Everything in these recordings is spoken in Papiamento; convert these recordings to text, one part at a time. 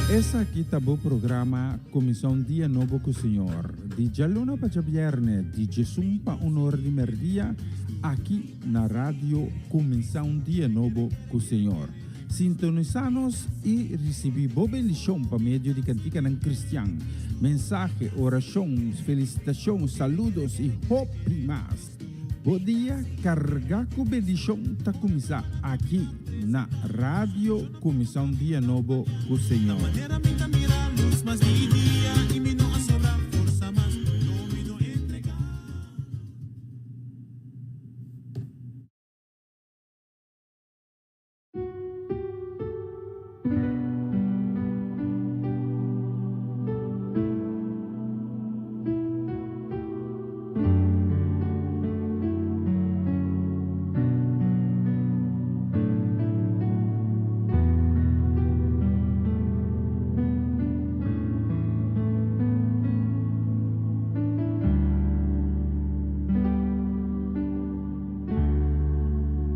Esaki ta bo programa Kuminsá un Dia Nobo ku Señor, di djaluna pa djabièrnè, di djesun pa un or di mèrdia, aki na Radio Kuminsá un Dia Nobo ku Señor. Sintonisá nos i risibí bo bendishon pa medio di kantikanan kristian, mensahe, orashon, felisitashon, saludos i hopi mas. Bo dia kargá ku bendishon ta kuminsá aki na Radio Kuminsá un Dia Nobo ku Señor.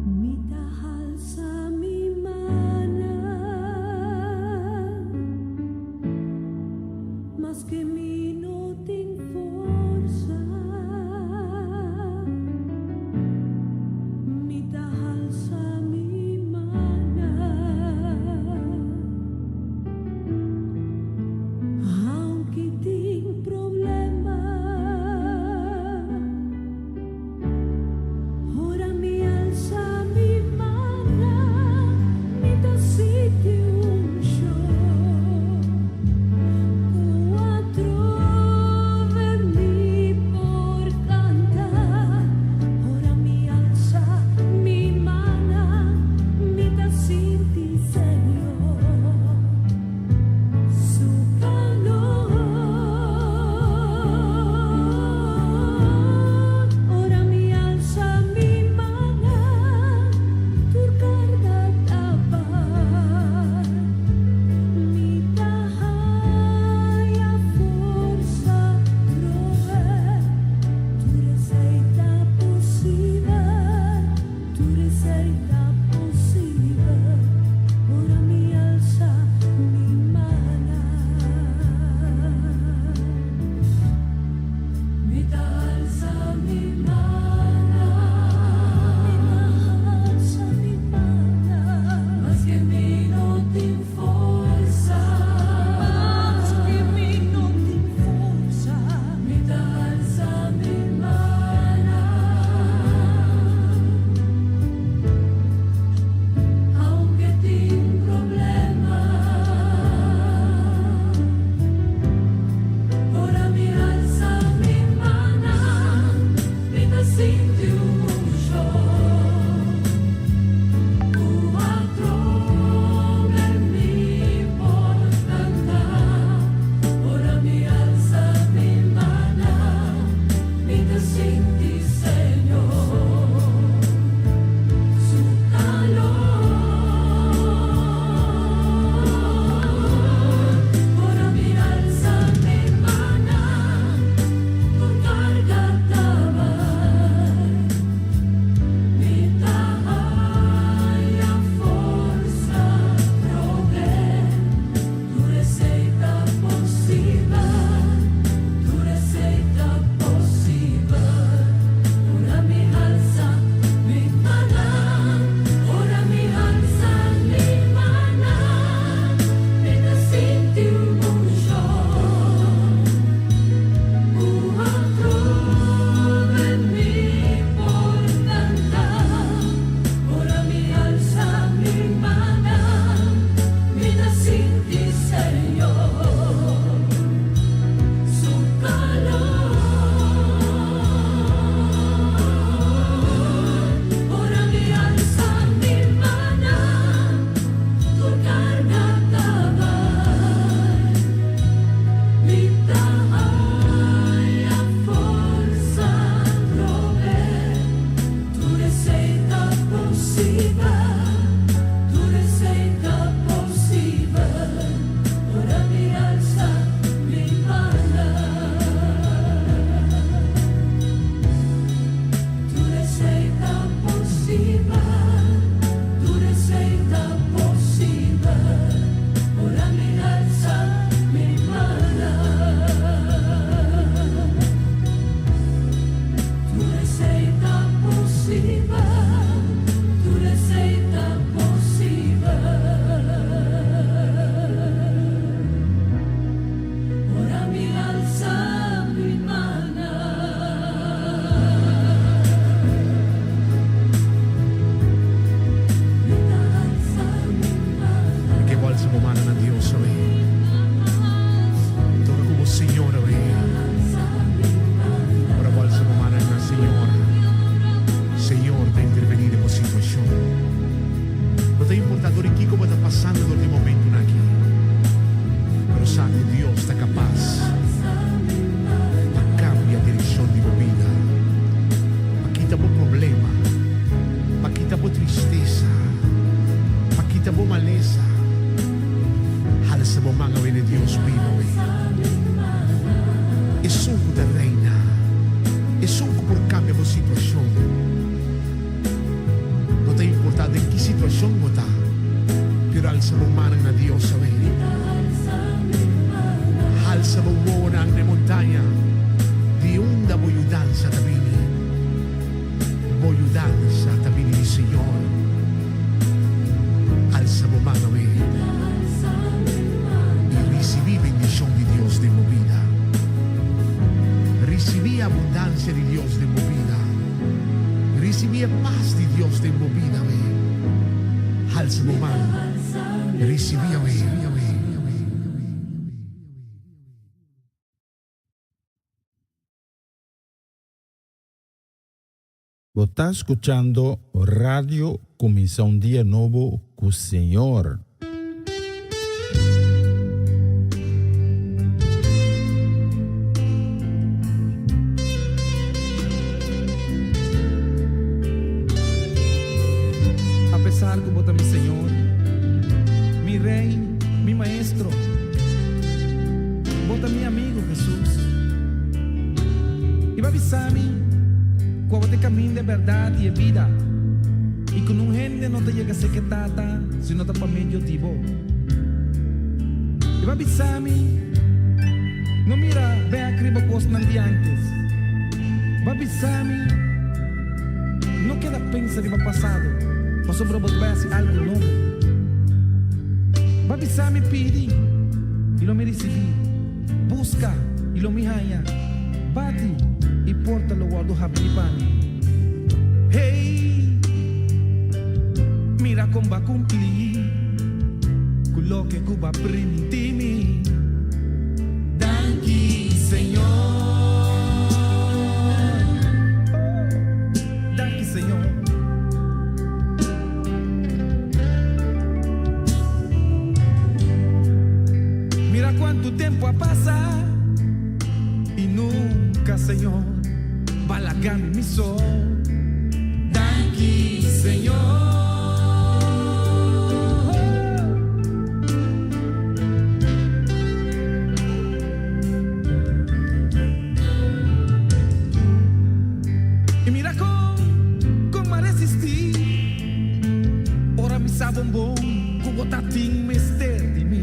Mi ta halsa mi mannan, maske mi no tin forsa. Mi ta halsa mi mannan, aunke tin problema. Ora mi alsa mi mannan, mi ta sinti un shon ku atrobe. wowonan na e montaña, di unda bo yudansa ta bini? Bo yudansa ta bini di Señor. Alsa bo man awe i risibí bendishon di Dios den bo bida. Risibí e abundansia di Dios den bo bida. Risibí e pas di Dios den bo bida awe. Halsa bo man, risibí awe. Bo ta skuchando Radio Kuminsá un Dia Nobo ku Señor. Apesar ku bo ta mi Señor, mi Rei, mi Maestro, bo ta mi amigu, Hesus. I bo a bisa mi ku abo ta e kaminda, e bèrdat i e bida, i ku nun hende no ta yega seke Tata si no ta pa medio di bo. I bo a bisa mi, No mira bèk riba kosnan di ántes. Bo a bisa mi, No keda pensa riba pasado, pasobra bo ta bai hasi algu nobo. Bo a bisa mi, Pidi, i lo mi risibí. Buska, i lo mi haña. Bati, i porta lo wòrdu habrí pa mi. Hey! Mira kon bo a kumplí ku loke ku bo a primintí mi. Danki, Señor. Oh, danki, Señor. Mira cuantu tempo a pasa y nunca, Señor, b'a laga mi mi so. Danki, Señor. Y mira con, con m'a resistí ora mi sa bon bon cu bo ta tin mester di mi.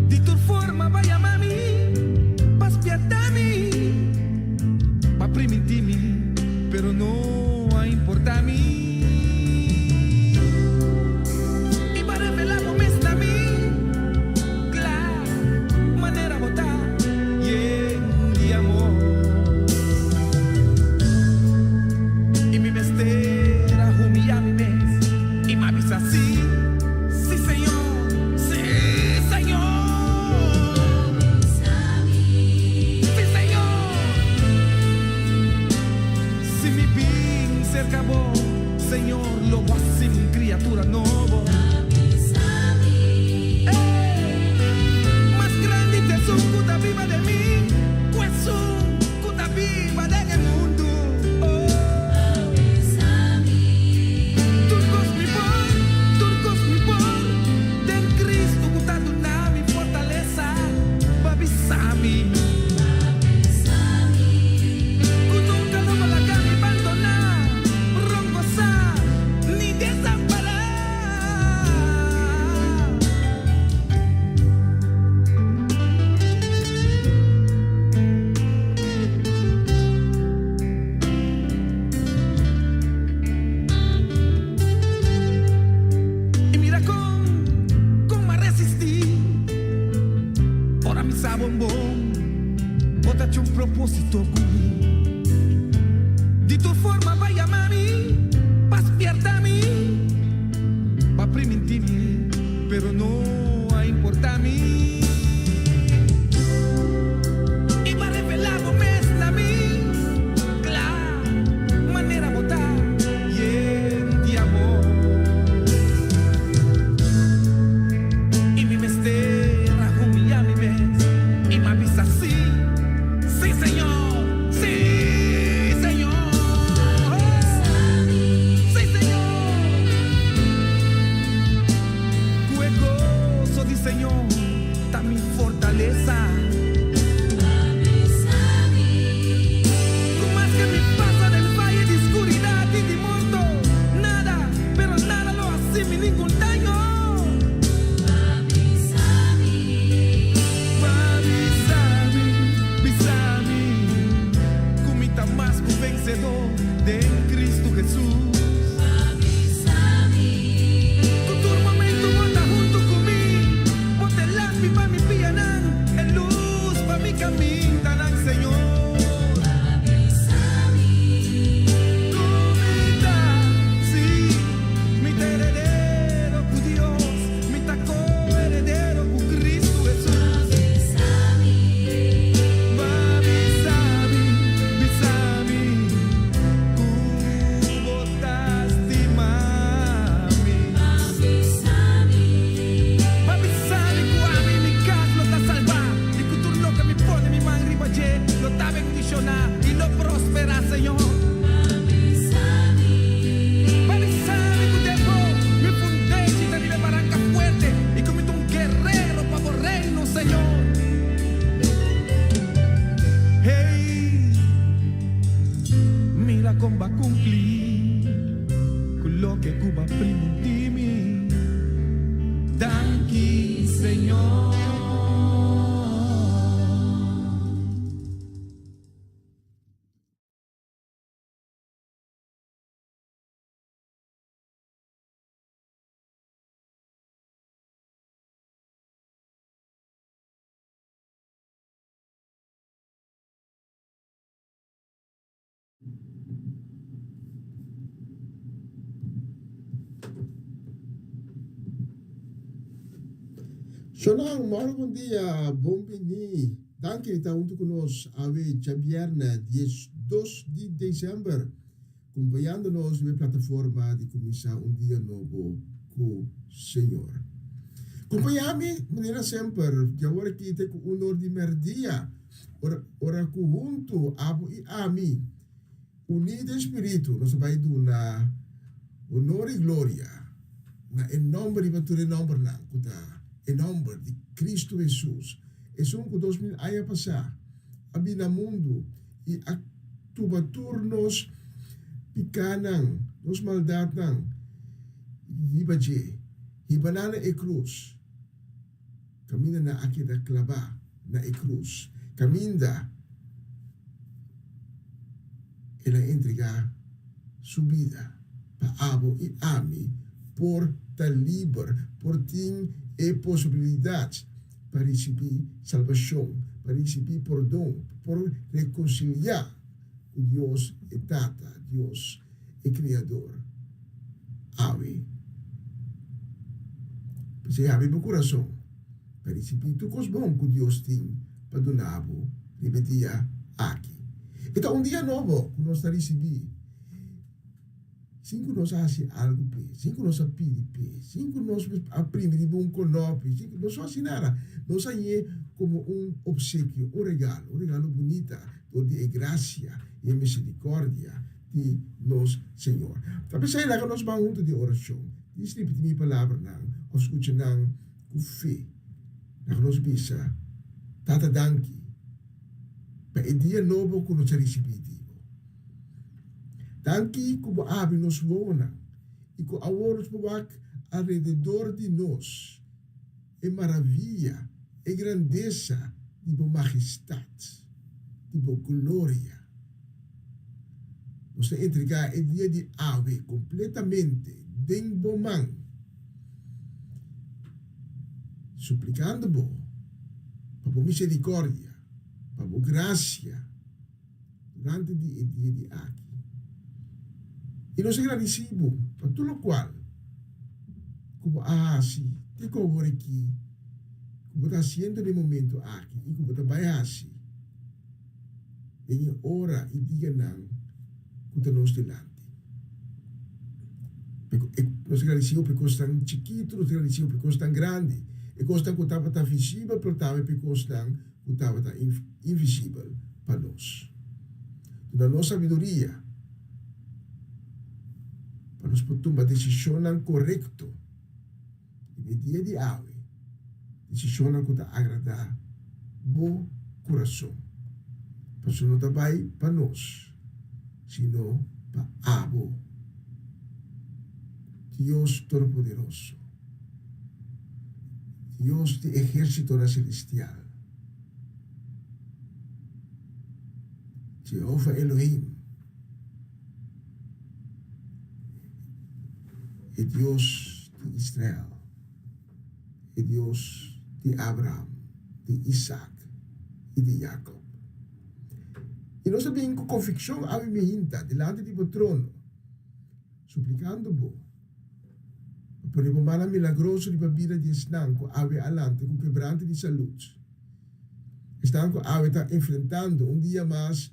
Di tur forma b'a yama mi pa spierta mi, b'a priminti mi, pero no a importa mi. Y b'a revela bo mes na mi, cla manera bo ta yen di amor. Y mi mester a humilla mi mes y m'a bisa sí, sí Señor, sí Señor, sí Señor. Si mi bin cerca bo, Señor, lo bo haci mi un criatura nobo. Ey! Mas grandi ta esun cu ta biba den mi cu esun cu ta biba den e mundu. Oh. Tur cos mi por, tur cos mi por, den Cristo cu ta duna mi fortalesa. B'a bisa mi cu nunca lo bo laga mi bandona, rongosa ni desampara. I mira kon, kon m'a resistí ora mi sa bon bon bo ta haci un propósito ku mi. Di tur forma b'a yama mi pa spierta mi, b'a priminti mi, pero no a importa mi. I b'a revelá bo mes na mi, kla manera bo ta yen di amor. I mi mester a humillá mi mes i m'a bisa sí, sí Señor, sí Señor, sí Señor. Ku e goso di Señor ta mi fortalesa. Ku maske mi pasa den vaye di skuridat i di morto, nada, pero nada lo hasi mi ningun daño. Pa kamindanan, Señor. Ku mi ta, sí, mi ta heredero ku Dios, mi ta ko-heredero ku Kristu Hesus. Bo a bisa mi, bisa mi, ku bo ta stima mi. Bo a bisa mi ku ami i mi kas lo ta salbá, i ku tur loke mi pone mi man riba dje lo ta bendishoná i lo prosperá, Señor. Bo a bisa mi ku den bo mi fundeshi ta riba e baranka fuerte i ku mi ta un guerero pa bo reino, Señor. Hey, mira kon bo a kumpli ku loke ku bo a primintí mi. Danki, Señor. Shonang, moro bon dia, bon bini. Danki di ta huntu ku nos awe djabièrnè 12 di desèmber, kompañando nos riba e plataforma di kuminsá un dia nobo ku Señor. Kompañá mi manera semper, djawor aki te ku un or di mèrdia. Ora, ora ku huntu abo i ami uní den spiritu, nos ta bai duna honor i gloria na e nòmber riba tur e nòmbernan, ku ta e nòmber di Kristu Hesus, esun ku 2000 aña pasá a bini na mundu i a tuba tur nos pikánan, nos maldatnan riba dje, hiba nan na e krus. Kaminda nan a keda klabá na e krus, kaminda el a entregá su bida pa abo i ami por ta liber, por tin e posibilidat pa risibí salbashon, pa risibí pordon, pa por rekonsiliá ku Dios e Tata, Dios e Kriador. Awe. P'esei habri bo kurason pa risibí tur kos bon ku Dios tin pa duna bo riba e dia aki. E ta un dia nobo ku nos ta risibí sin ku nos a hasi algu p'e, sin ku nos a pidi p'e, sin ku nos a primi riba un konopi, sin ku nos no hasi nada. Nos a hañ'é komo un opsekio, un regalo, un regalo bunita dor di e grasia i e miserikòrdia di nos Señor. Ta p'esei laga nos ban huntu den orashon. Dis ripití mi palabranan òf skucha nan ku fe. Laga nos bisa, Tata danki pa e dia nobo ku nos a risibí di bo. Danki ku bo a habri nos wowonan i ku awor nos por wak alrededor di nos e maravia, e grandesa di bo majestat, di bo gloria. Nos ta entregá e dia di awe kompletamente den bo man, suplikando bo pa bo miserikòrdia, pa bo grasia durante di e dia di aki. I nos ta gradisí bo pa tur lokual ku bo a hasi te ku awor aki, ku bo ta hasiendo den e momentu aki i ku bo ta bai hasi. Den e ora i dianan ku ta nos dilanti. Nos ta gradisido pa e kosnan chikitu, nos ta gradisido pa e kosnan grandi, e kosnan ku tabata visibel pero tambe pa e kosnan ku tabata invisibel pa nos. Duna nos sabiduria pa nos por tuma desishonnan korekto Riba e dia di awe, desishonnan ku ta agradá bo kurason, pasobra no ta bai pa nos, sino pa abo, Dios Todopoderoso, Dios di ehérsitonan selestial, Jehova Elohim. E Dios di Israel, e Dios di Abraham, di Isaac i di Jakòb. I nos a bin ku konvikshon awe mihinta dilanti di bo trono, suplikando bo pa pone bo mannan milagroso riba bida di esnan ku awe a lanta ku kebrante di salud, esnan ku awe ta enfrentando un dia mas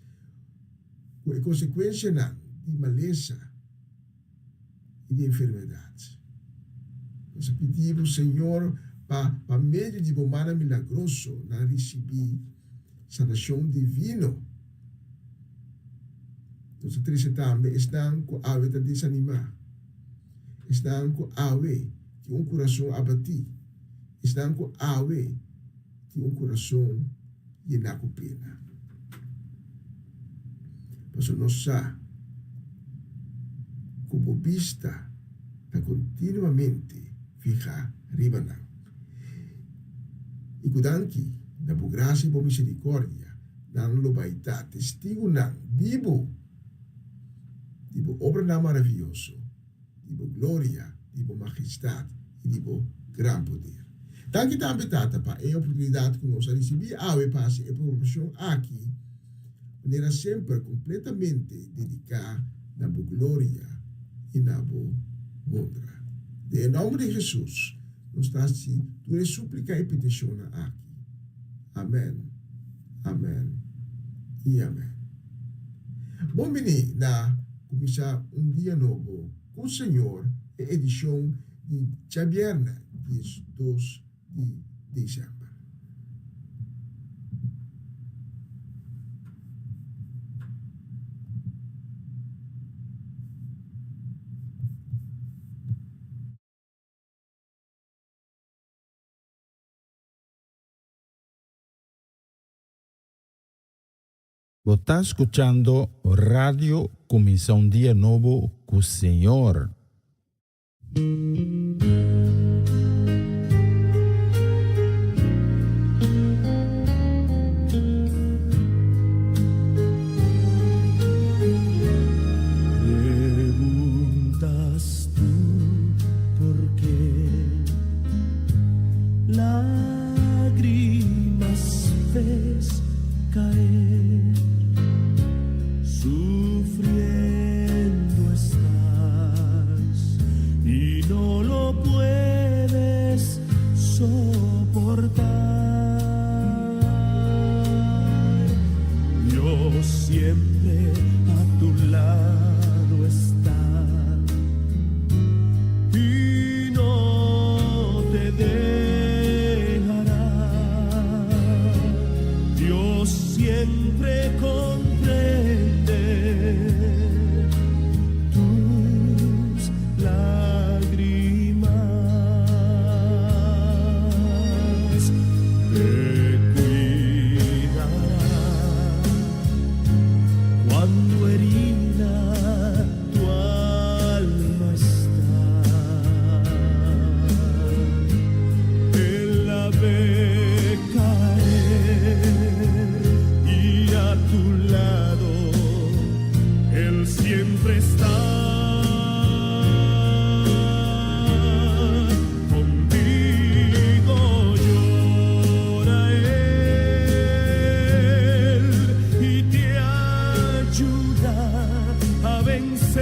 ku e konsekuensianan di malesa i di enfermedat. Nos a pidi bo, Señor, pa pa medio di bo mannan milagroso nan risibí sanashon divino. Nos a trese tambe esnan ku awe ta desanimá, esnan ku awe tin un kurason abatí, esnan ku awe tin un kurason yená ku pena. Pasobra nos sa ku bo bista ta kontinuamente fihá riba nan. I ku danki na bo grasia i bo miserikòrdia, nan lo bai ta testigunan bibu di bo obranan maravioso, di bo gloria, di bo majestat i di bo gran poder. Danki tambe, Tata, pa e oportunidat ku nos a risibí awe pa hasi e programacion aki, manera semper kompletamente dediká na bo gloria i na bo honra. Den e nòmber di Hesus nos ta hasi tur e súplika i petishonnan aki. Amèn, amèn i amèn. Bon bini na Kuminsá un Dia Nobo ku Señor, e edishon di djabièrnè 12 di desèmber. Bo ta skuchando Radio Kuminsá un Dia Nobo ku Señor. Preguntas tu por qué lágrimas ves caer, sufriendo estás y no lo puedes soportar. Dios siempre a tu lado está y no te dejará. Dios siempre comprende tus lágrimas. Te cuidará cuando herida tu alma está. Él la ve caer y a tu lado Él siempre está. Contigo llora Él y te ayuda a vencer.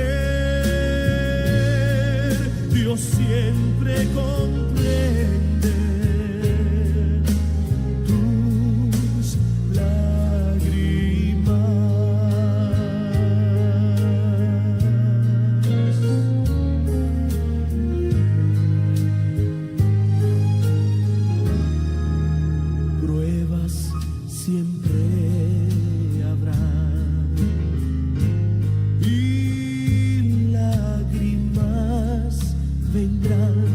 Dios siempre comprende tus lágrimas. Pruebas siempre habrá y lágrimas vendrán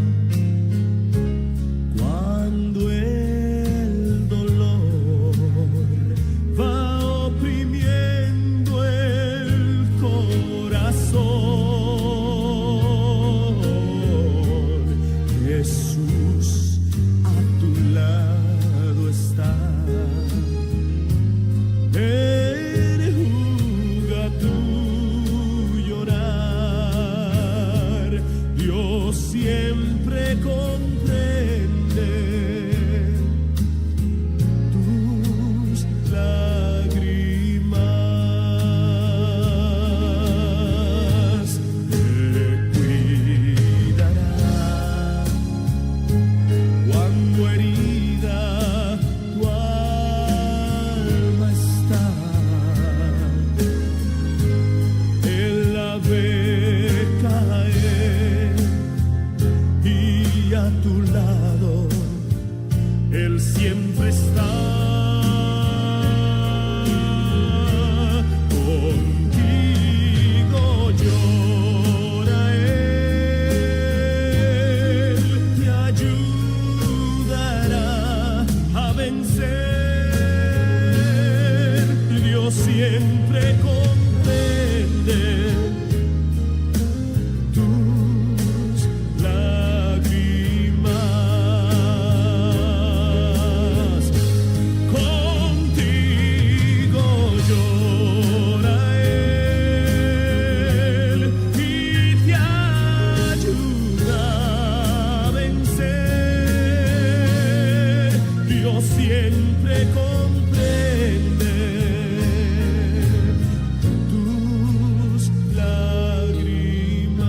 cuando el dolor va oprimiendo el corazón. Jesús a tu lado está. siempre comprende tus lágrimas. Contigo llora Él y te ayuda a vencer. Dios siempre comprende tus lágrimas.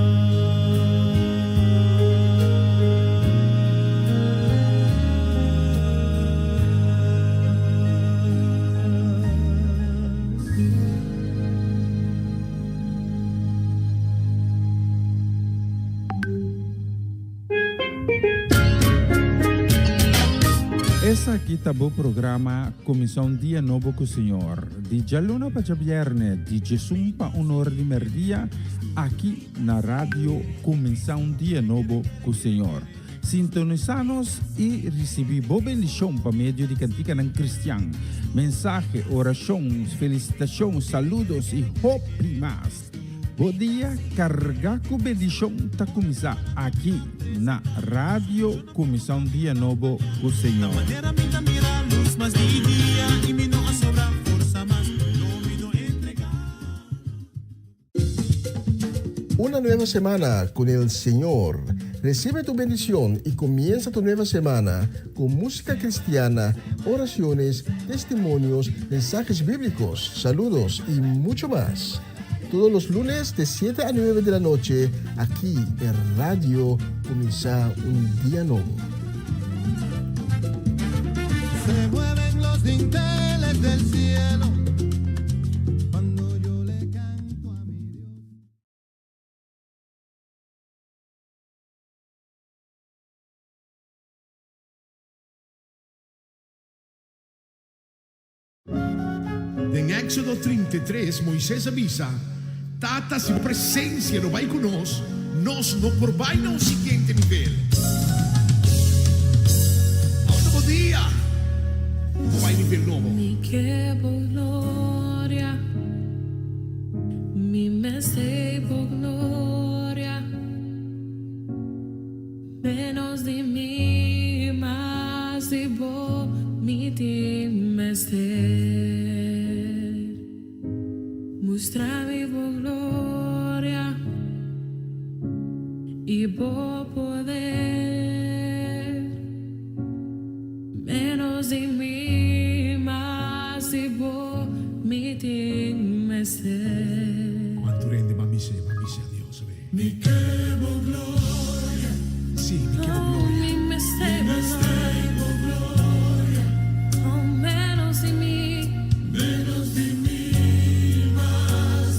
Esaki ta bo programa Kuminsá un Dia Nobo ku Señor, di djaluna pa djabièrnè di djesun pa un or di mèrdia, aki na Radio Kuminsá un Dia Nobo ku Señor. Sintonisá nos i risibí bo bendishon pa medio di kantikanan kristian, mensahe, orashon, felisitashon, saludos i hopi mas. Bo dia kargá ku bendishon ta kuminsá aki na Radio Kuminsá un Dia Nobo ku Señor. Una nueva semana con el Señor. Recibe tu bendición y comienza tu nueva semana con música cristiana, oraciones, testimonios, mensajes bíblicos, saludos y mucho más. Todos los lunes de 7 a 9 de la noche, aquí en Radio Comienza un Día Nuevo. Se mueven los dinteles del cielo cuando yo le canto a mi Dios. Den Éxodo 33, Moises a bisa, Tata, si bo presencia no bai cu nos, nos no por bai na un siguiente nivel. Awe ta bo dia pa bai nivel nobo. Mi ke bo gloria, mi mester bo gloria. Menos di mi, mas di bo mi tin mester. Mustra mi bo gloria i bo poder. Menos di mi, mas di bo mi tin mester. Cuanto rende ban bis'é, ban bis'é a Dios, a ver. Mi ke bo gloria. Sí, mi ke bo gloria. Mi mester bo gloria. Oh, menos di mi. Menos di mi, mas.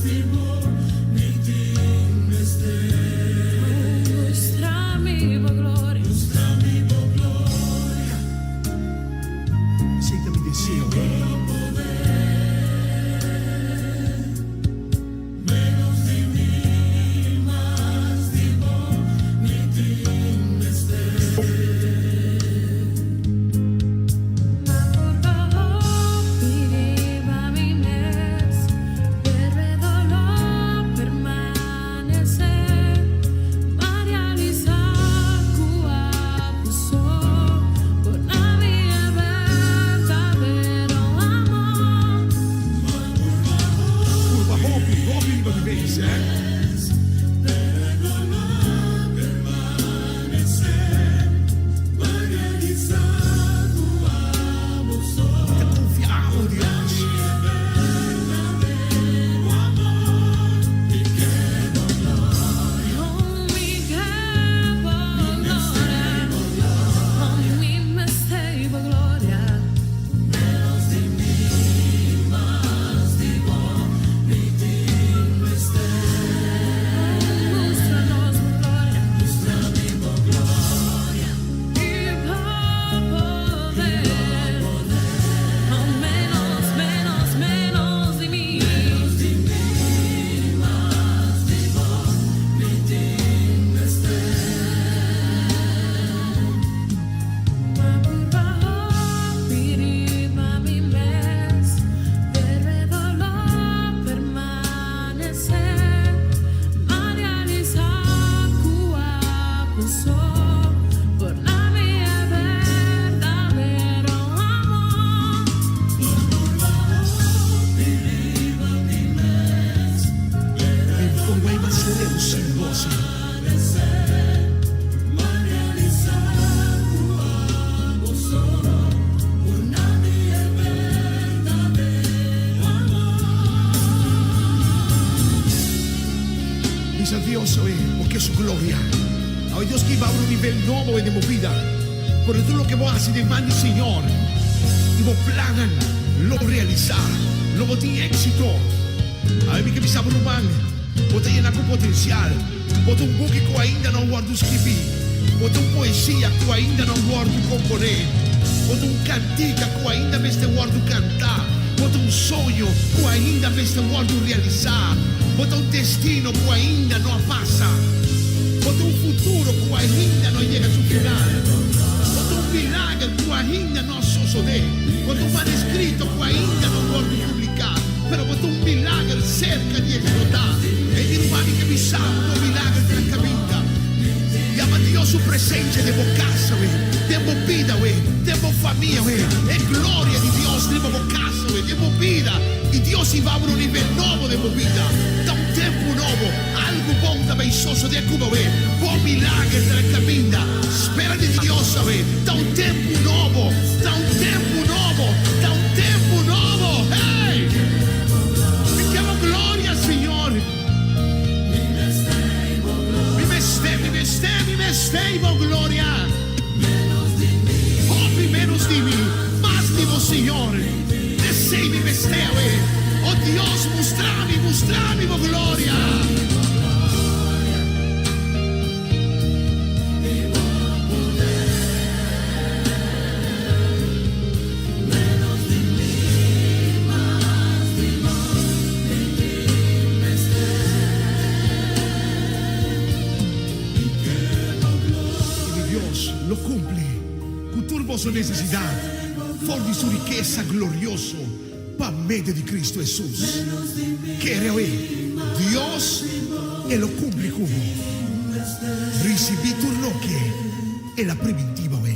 Bisa Dios awe, bo ke su gloria. Awe Dios ke hiba bo na un nivel nobo den bo bida. Pero tur loke bo hasi den man di Señor i bo plannan lo realisá, lo bo tin éksito. Awe mi ke bisa bo ruman, bo ta yena ku potensial. Bo ta un buki ku ainda no a wòrdu skibí. Bo ta un poesia ku ainda no a wòrdu komponé. Bo ta un kantika ku ainda mester wòrdu kantá. Bo ta un soño ku ainda mester wòrdu realisá. Bo ta un destino ku ainda no a pasa. Bo ta un futuro ku ainda no a yega su final. Bo ta un milager ku ainda no a sosodé. Bo ta un maneskrito ku ainda no a wòrdu publiká. Pero bo ta un milager serka di eksplotá. E di ruman mi ke bisa bo ku un milager ta na kaminda. Yama Dios su presensia den bo kasa we, den bo bida we, den bo famia we. E gloria di Dios riba bo kasa we, den bo bida. I Dios hiba bo na un nivel nobo den bo bida. Ta un tempu nobo. Algu bon ta bay sosodé ku bo we. Bo milager ta na kaminda. Spera di Dios awe. Ta un tempu nobo. Ta un tempu nobo. Ta un tempu nobo. Hey! Mi ke bo gloria, Señor. Mi mester, mi mester, mi mester bo gloria. Hopi menos di mi, mas di bo, Señor. Esei mi mester awe. O Dios, mustra mi, mustra mi bo gloria. I mi Dios lo cumpli cu tur boso necesidad for di su rikesa glorioso pa medio di Cristo Hesus. Kere awe, Dios e lo cumpli cu bo. Ricibi tur loke el a priminti bo awe.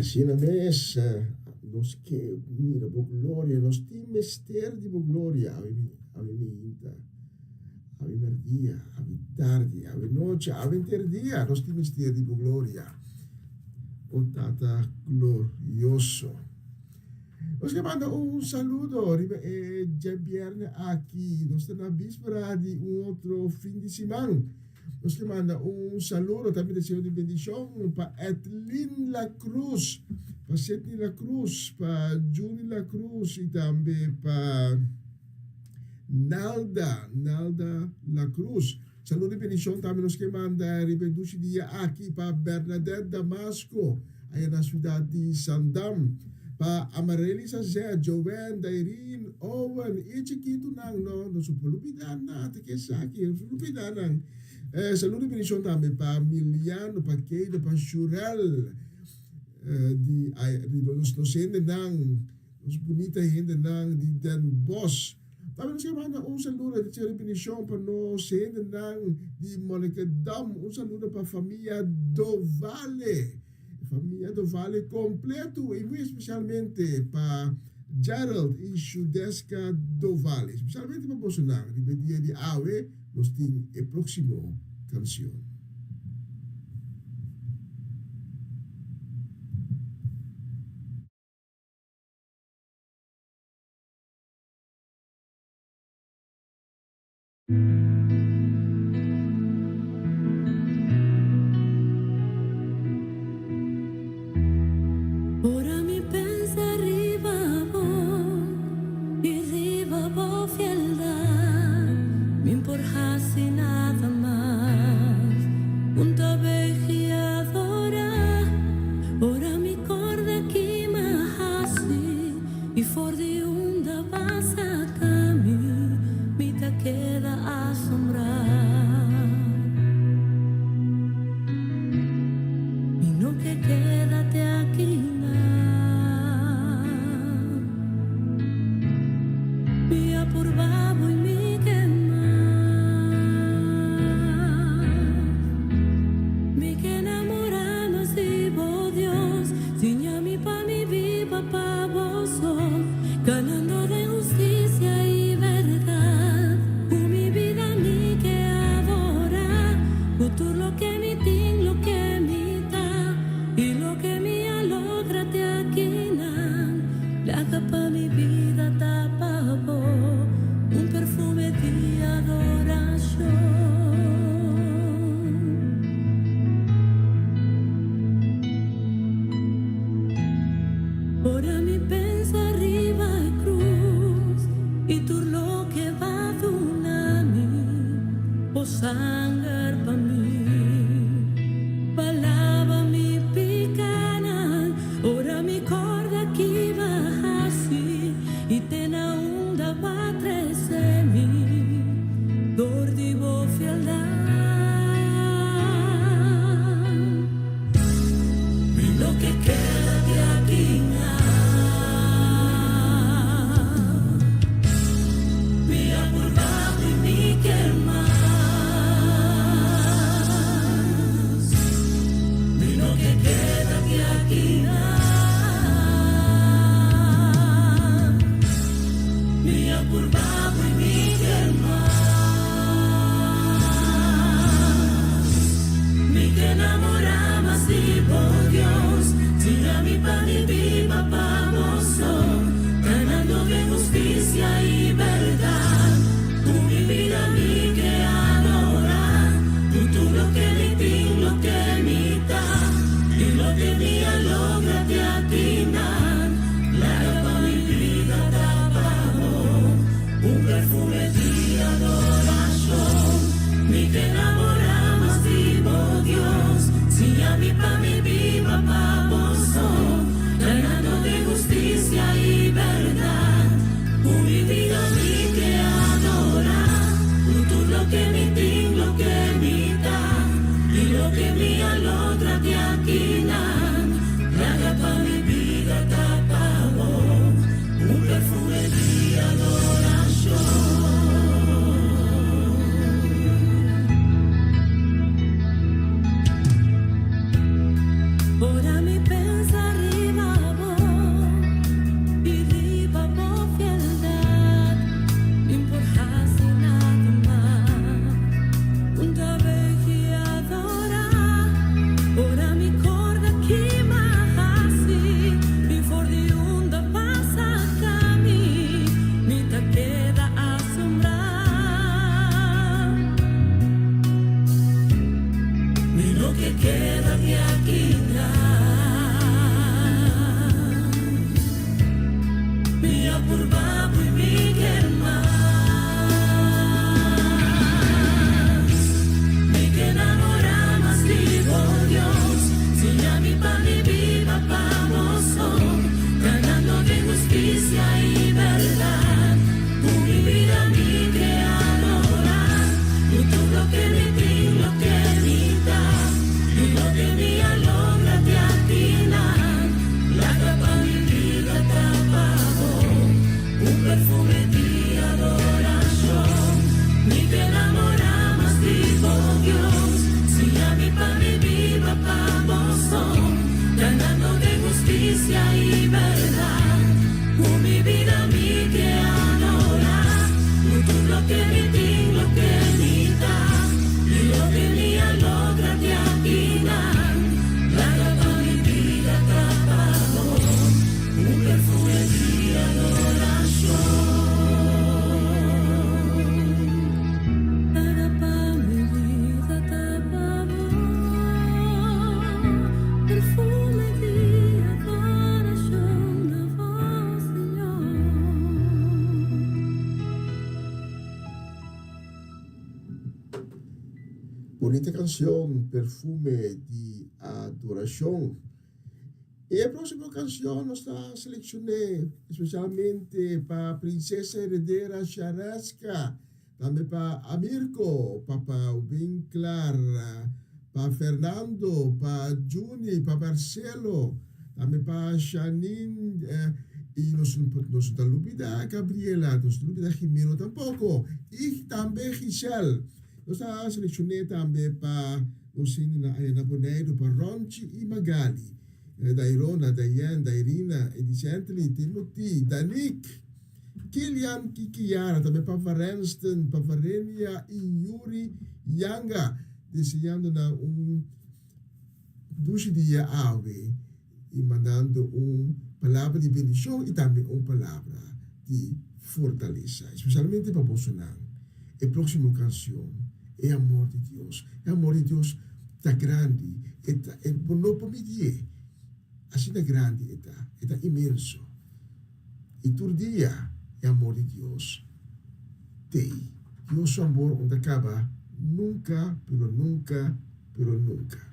Asina mes, nos ke mira bo gloria, nos tin mester di bo gloria awe awe meinta, awe merdia, awe tardi, awe nochi, awe henter dia, nos tin mester di bo gloria. O Tata glorioso. Nos ke manda un saludo riba e djabierne aki. Nos ta na bispera di un otro fin di siman. Nos ke manda un saludo, tambe deseo di bendishon pa Edlin La Cruz, pa Sidney La Cruz, pa Juni La Cruz i tambe pa Nalda, Nalda La Cruz. Saludo i bendishon tambe nos ke manda riba e dushi dia aki pa Bernadette Damasco, aya na siudat di Sandam, pa Amarelys Azet, Joanne, Dairine, Owen i e chikitunan no, nos no por lubida nan, ta ke esaki, nos no por lubida nan. Saludo i bendishon tambe pa Miliano, pa Keida, pa Shurel, di di nos nos hendenan, nos bunita hendenan di Den Bosch. Tambe nos ke manda un saludo di txeu di bendishon pa nos hendenan di Monnikendam. Un saludo pa famia Dovale, famia Dovale kompleto i muy espesialmente pa Gerald i Shudeska Dovale. Espesialmente pa bosonan riba e dia di awe nos tin e próksimo kansion. Ora mi pensa riba bo i riba bo fieldad, mi por hasi nada mas. Un ta begi adora. Ora mi corda ki m'a hasi i for di unda b'a saca mi, mi ta keda asombrá. Mi no ke keda te aki nan. Mi a purba bo i mi ke mas. mi bida ta pa bo, un perfume di adorashon. Ora mi pensa riba e krus i tur loke b'a duna mi, bo sanger pa mi, pa laba mi pikanan. Ora mi korda ki b'a hasi i te na unda b'a trese mi, dor di bo fieldat. Mi no ke keda di aki nan. Mi a purba i mi ke mas. Mi no ke keda di aki nan. Mi a purba i mi ke mas. Mi ke namorá mas di bo Dios, Siña mi pa mi biba pa bo so, Kanando den hustisia i bèrdat. Ku mi bida mi ke adorá, Ku tur loke mi tin, loke mi ta, I loke mi a logra te akinan. Laga pa mi bida ta pa bo, Un perfume di adorashon. Mi ke namorá mas di bo Dios, Siña mi pa mi biba pa bo so, Kanando den hustisia i bèrdat. Ku mi bida mi ke adorá, Ku tur loke mi tin, loke mi ta, I loke mi a logra te akinan. Laga pa mi bida ta pa bo, Un perfume di adorashon. Ora mi pensa riba bo i riba bo fieldat, Mi n' por hasi nada mas ku ta begi adorá. Ora mi korda ki m'a hasi i for di unda b'a saka mi, mi ta keda asombrá. Mi no ke keda di akinan. Mi a purba i mi ke mas. Mi ke namorá mas di bo Dios, Siña mi pa mi biba pa bo so, Kanando den hustisia i bèrdat. Ku mi bida mi ke adorá, Ku tur loke mi tin, loke mi ta, I loke mi a logra te akinan. Laga pa mi bida ta pa bo, Un perfume di adorashon. Mi ke namorá mas di bo Dios, Siña mi pa mi biba pa bo so, Kanando den hustisia i bèrdat. Ku mi bida mi ke adorá, Ku tur loke mi tin, loke mi ta, I loke mi a logra te akinan. Laga pa mi bida ta pa bo, Un perfume di adorashon. Laga pa mi bida ta pa bo, Perfume di adorashon na bo, Señor. Bonita canción, Perfume di Adoracion. E próximo canción nos ta seleccioné especialmente pa Princesa Heredera Shareska, tambe pa Amirko, Papa Winklar, pa Fernando, pa Juni, pa Marcelo, tambe pa Shanine, y nos nos no ta lubida Gabriela, nos no ta lubida Jimeno tampoco, y tambe Giselle. Nos ta seleccioné tambe pa nos hendenan aya na Boneiru, pa Ronchi y Magali, Dairona, Dayen, Dairina, Edicently, Timothy, Danique, Kilian y Kiara, tambe pa Varenston, pa Varenia y Yuri Yanga, deseando nan un dushi dia awe y mandando un. Palabra di bendishon i tambe un palabra di fortalesa, espesialmente pa bosonan. E próksimo kanshon, E amor di Dios. E amor di Dios ta grandi, e ta, e, bo no por midié. Asina grandi e ta, e ta inmenso. I tur dia e amor di Dios t'ei. Dios su amor no ta kaba nunka, pero nunka, pero nunka.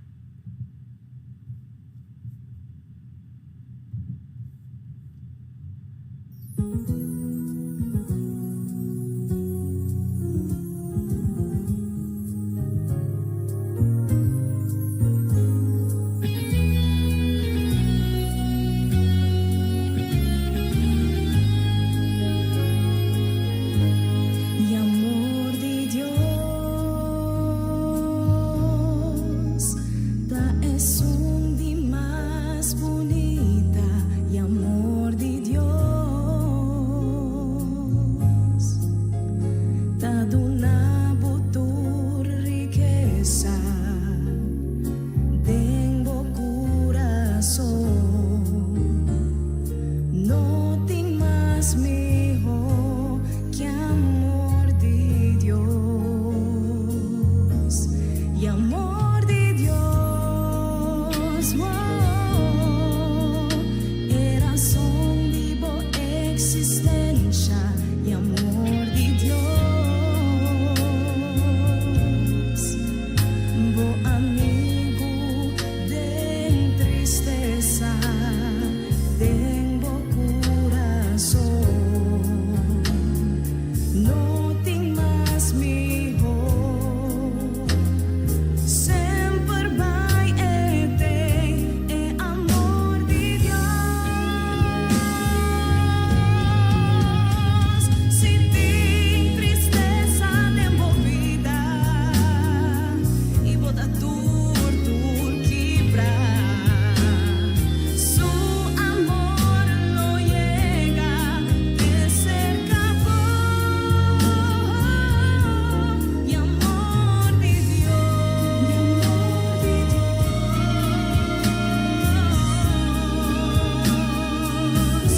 E amor di Dios ta esun di mas bunita. E amor di Dios ta duna bo tur rikesa den bo kurason. No tin mas mihó ke amor di Dios. E amor di Dios, oh, e rason di bo eksistensha. E amor di Dios, bo amigu den tristesa, den bo kurason. No tin mas mihó. Semper bai e t'ei e amor di Dios. Si tin tristesa den bo bida i bo ta tur tur kibrá, su amor lo yega te serka bo. E amor di Dios, e amor di Dios,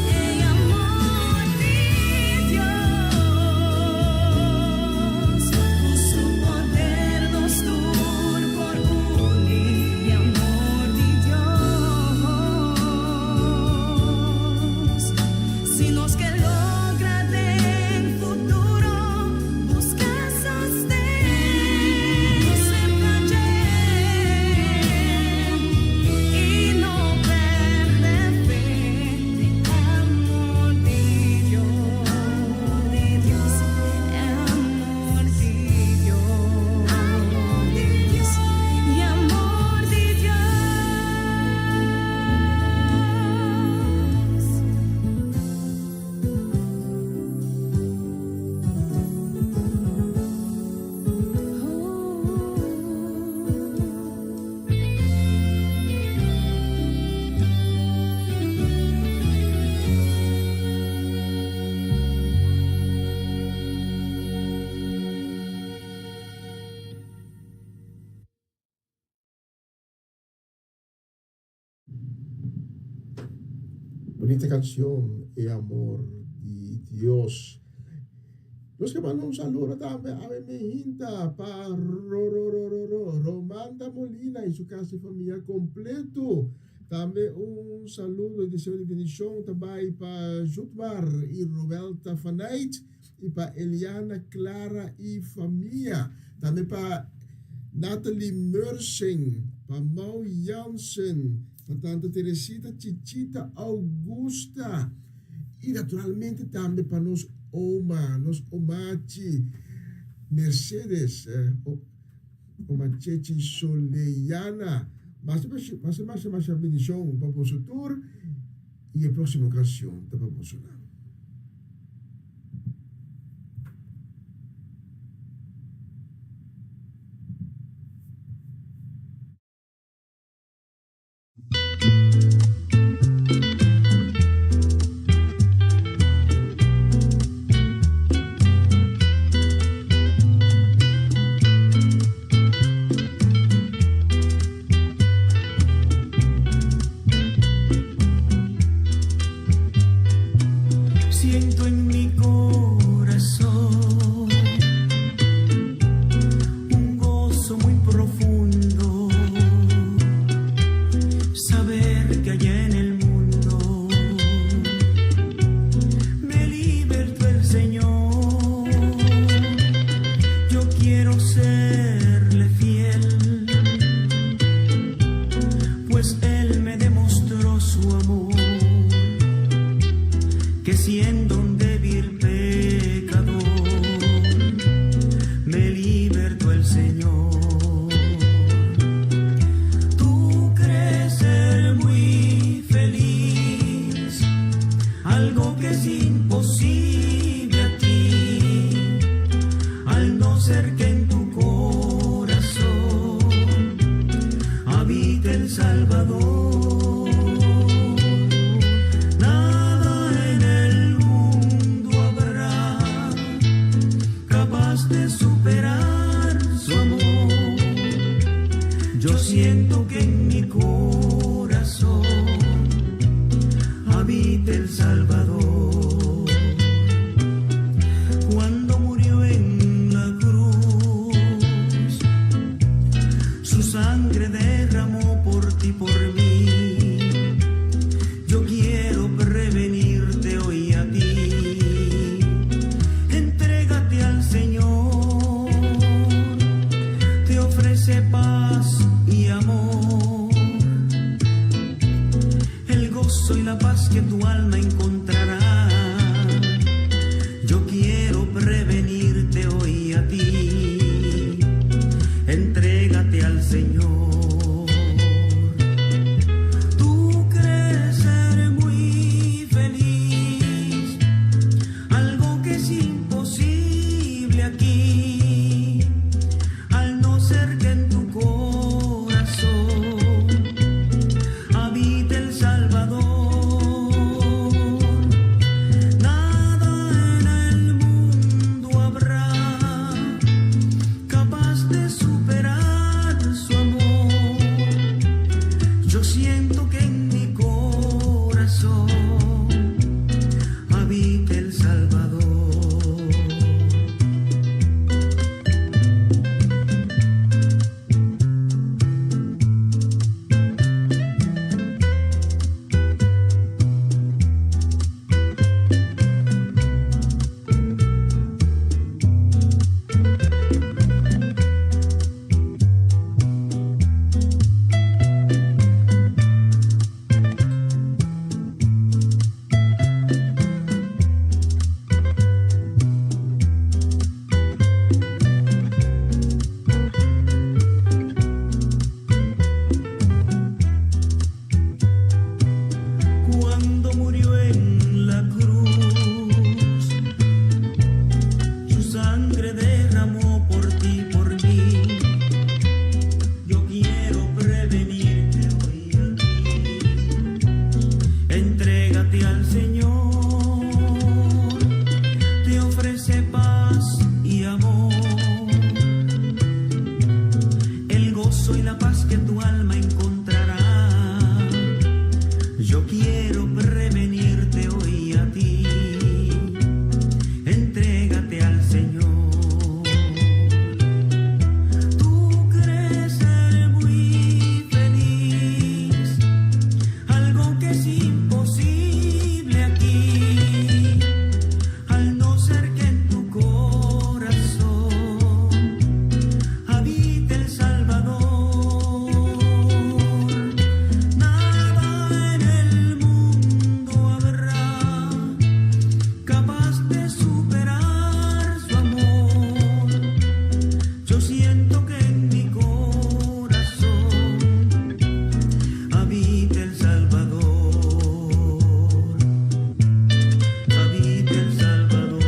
e amor di Dios, ku su poder nos tur por uni, e amor di Dios. Si nos ke logra den futuro, buska sosten serka dje i no pèrdè fe den amor di Dios, amor di Dios, e amor di Dios. Bunita canción, E amor di Dios. Nos ke manda un saludo tambe awe mehinta pa Ro Ro Ro Ro Ro Romanda Molina y su casa y familia completo. Tambe un saludo y deseo di bendicion ta bay pa Jutmar y Roelta Fanait y pa Eliana Clara y famia. Tambe pa Natalie Mersing, pa Mau Jansen, pa Tanta Teresita Chichita Augusta y naturalmente tambe pa nos oma, nos omachi Mercedes, oma Chechi Soleyana. Masha masha masha masha bendicion pa boso tur y e proximo cancion ta pa bosonan. Siento en mi corazón un gozo muy profundo, saber que allá en el mundo me libertó el Señor. Yo quiero serle fiel, pues Él me demostró su amor, que siendo un débil pecador, me libertó el Señor. Tú crees ser muy feliz, algo que es imposible aquí, al no ser que en tu corazón habite el Salvador. Nada en el mundo habrá capaz de superar su amor. Yo siento que en mi corazón habita el Salvador. Cuando murió en la cruz, su sangre derramó por ti, por mí. Yo quiero prevenirte hoy a ti. Entrégate al Señor, te ofrece paz y amor. El gozo y la paz que tu alma encontrará. Yo quiero prevenirte hoy a ti. Entrégate al Señor. Tú crees ser muy feliz, algo que es imposible aquí, al no ser que en tu corazón habite el Salvador. Nada en el mundo habrá capaz de superar su amor. Yo siento que en mi corazón habita el Salvador. Cuando murió en la cruz, su sangre derramó por ti, por mí. Yo quiero prevenirte hoy a ti. Entrégate al Señor, te ofrece paz y amor. El gozo y la paz que tu alma encontrará. Yo quiero prevenirte hoy a ti. Entrégate al Señor. Tú crees ser muy feliz, algo que es imposible aquí, al no ser que en tu corazón habite el Salvador. Nada en el mundo habrá capaz de superar su amor. Yo siento que en mi corazón habita el Salvador. Habita el Salvador.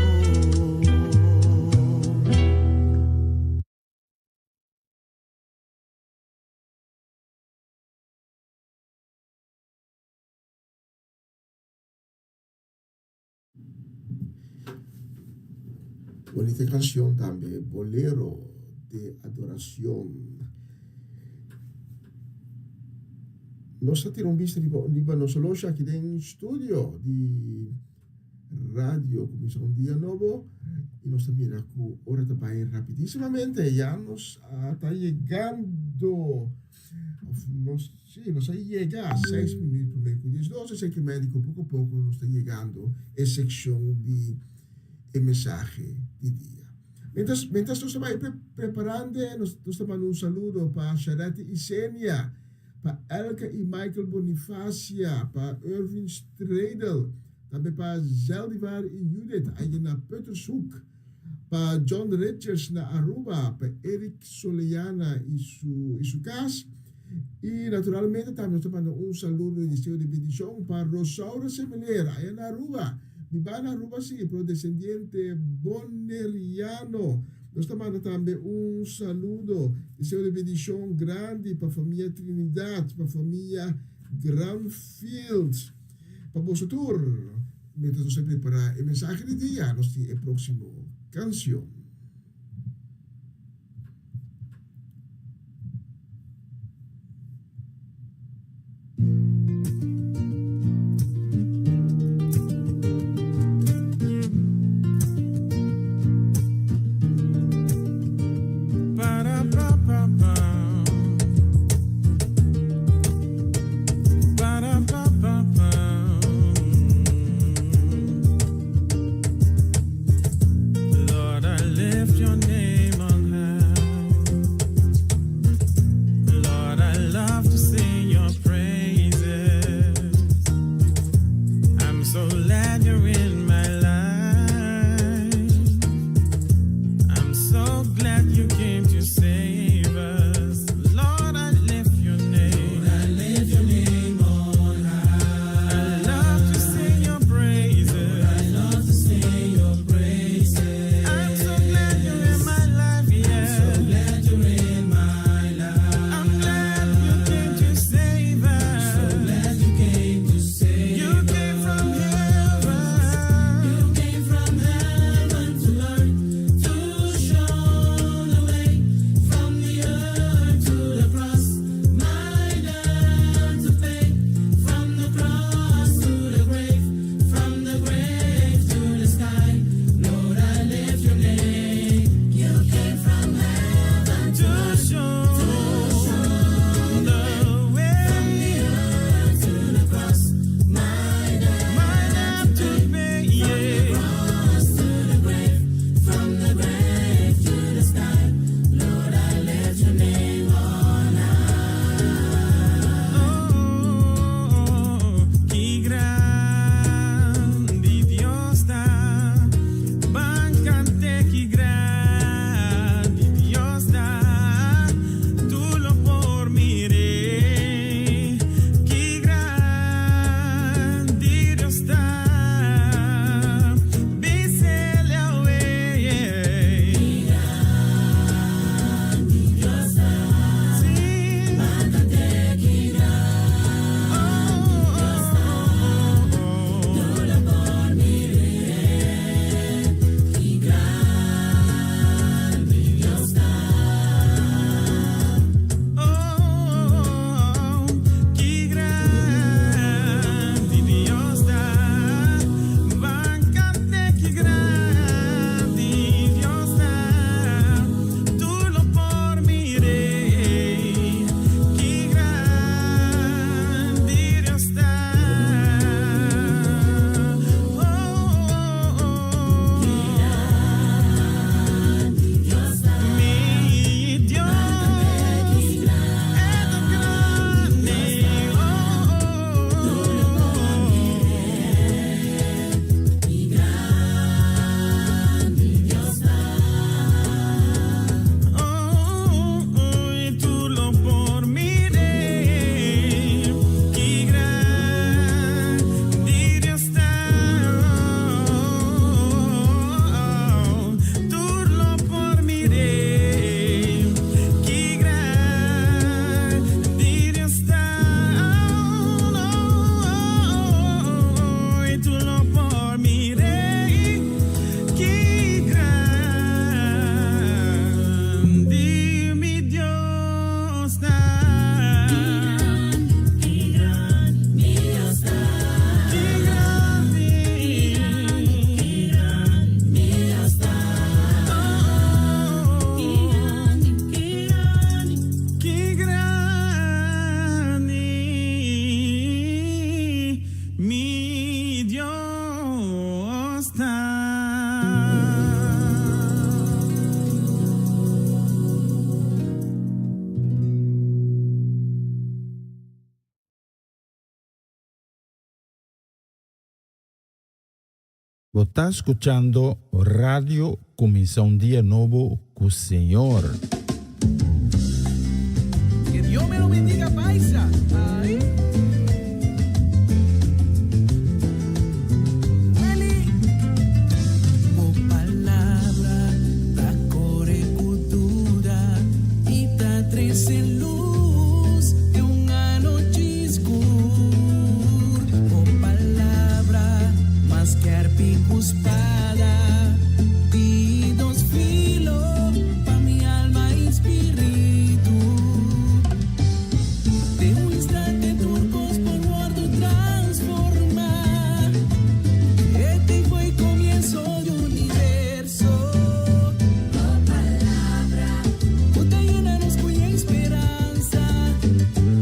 Bonita canción tambe, Bolero de Adoración. Nos ta tira un bista riba, riba nos oloshi aki den studio di. Radio Kuminsá un Dia Nobo i nos ta mira ku ora ta bai rapidísimamente ya nos a ta yegando of nos sí nos a yega seis minuut promé ku diesdos esei ke mèdiko poko poko nos ta yegando e sekshon di e mensahe di dia. Mientras mientras nos ta bai preparando nos nos ta manda un saludo pa Sharette Isenia pa Elke i Michael Bonifacia pa Irvin Stredel Tambe pa Zeldivar i Judith ayi na Puttershoek, pa John Richards na Aruba, pa Eric Soleana i su i su kas, i naturalmente tambe nos ta manda un saludo i deseo di bendishon pa Rosaura Semeleer aya na Aruba, bibá na Aruba si, pero desendiente boneriano. Nos ta manda tambe un saludo, deseo di bendishon grandi pa famia Trinidad, pa famia Granfield. Pa boso tur, mientras nos ta prepara e mensahe di dia, nos tin e proximo cancion. Bo ta skuchando Radio Kuminsá un Dia Nobo ku Señor. Que Dios me lo bendiga paisa. Ay. Welly. Bo palabra ta kore ku duda i ta trese lus den un anochi skur. Bo palabra mas skèrpi ku spada di dos filo pa mi alma i spiritu. Den un instante tur kos por wòrdu transformá. Este fue el comienzo di universo. Bo palabra, ku ta yena nos ku speransa.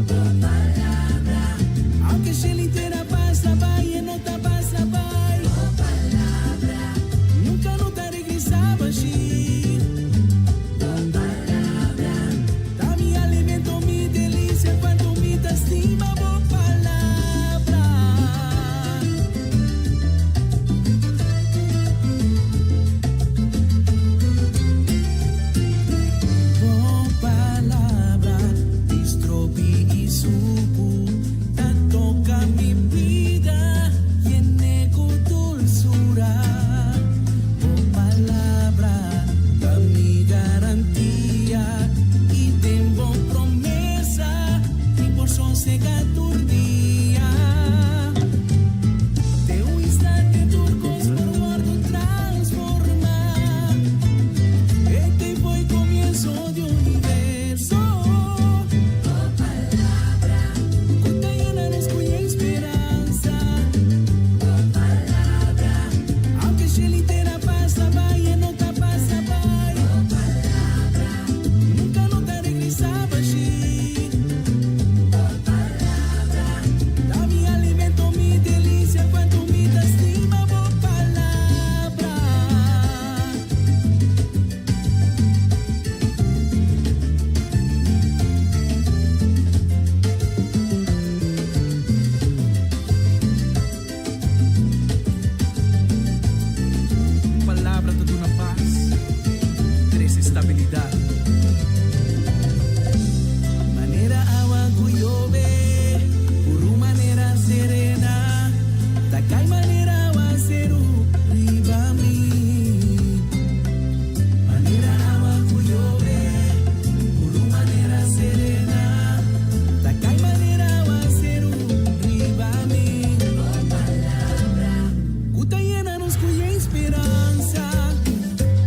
Bo palabra, aunke shelu i tera pasa bai, no ta pasa bai. Bo palabra, nunka no ta regresá bashí. Bo palabra, ta mi alimento, mi delisia, kuantu mi ta stima bo palabra. Bo palabra, di stropi i suku, ta toka mi bida, yen'é ku dulsura. Bo palabra, ta mi garantia, i den bo promesa, mi por sosegá tur dia. Den un instante tur kos por wòrdu transformá. Este fue el comienzo di universo. Bo palabra, ku ta yena nos ku speransa. Bo palabra, aunke shelu i tera pasa bai, no ta pasa bai. Bo palabra, nunka no ta regresá bashí. Bo palabra, ta mi alimento, mi delisia, kuantu mi ta stima bo palabra. Palabra ta duna pas, trese stabilidat. Manera awa ku yobe, puru manera serena, ta kai manera awaseru riba mi. Manera awa ku yobe, puru manera serena, ta kai manera awaseru riba mi. Bo palabra, ku ta yena nos ku speransa.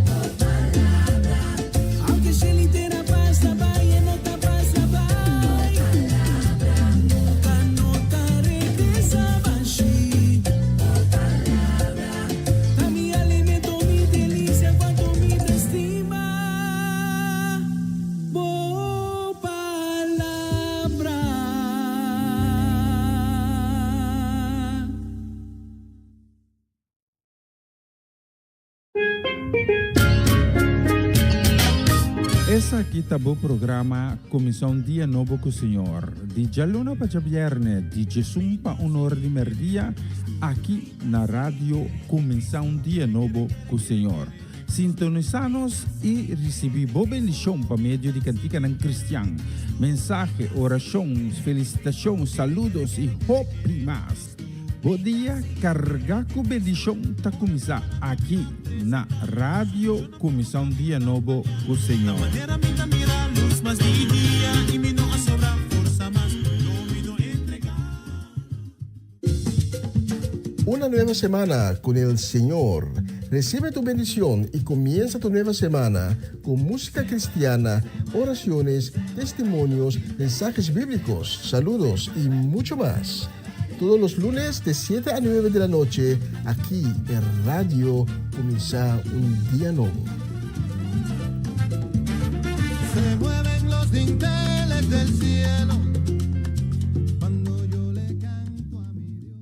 Bo palabra, aunke shelu i tera pasa bai, no ta pasa bai. Nunka no ta regresá bashí. Bo palabra, ta mi alimento, mi delisia, kuantu mi ta stima. Bo palabra. Esaki ta bo programa Kuminsá un Dia Nobo ku Señor, di djaluna pa djabièrnè, di djesun pa un or di mèrdia, aki na Radio Kuminsá un Dia Nobo ku Señor. Sintonisá nos i risibí bo bendishon pa medio di kantikanan kristian, mensahe, orashon, felisitashon, saludos i hopi mas. Bo dia kargá ku bendishon ta kuminsá aki na Radio Kuminsá un Dia Nobo ku Señor. Manera mi ta mira lus mas di dia i mi no a sobra forsa mas, no mi no entregá. Una nueva semana con el Señor. Recibe tu bendición y comienza tu nueva semana con música cristiana, oraciones, testimonios, mensajes bíblicos, saludos y mucho más. Todos los lunes de 7 a 9 de la noche, aquí en Radio Kuminsá un Dia Nobo. Se mueven los dinteles del cielo cuando yo le canto a mi Dios.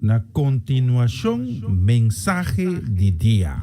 Na kontinuashon mensahe di dia.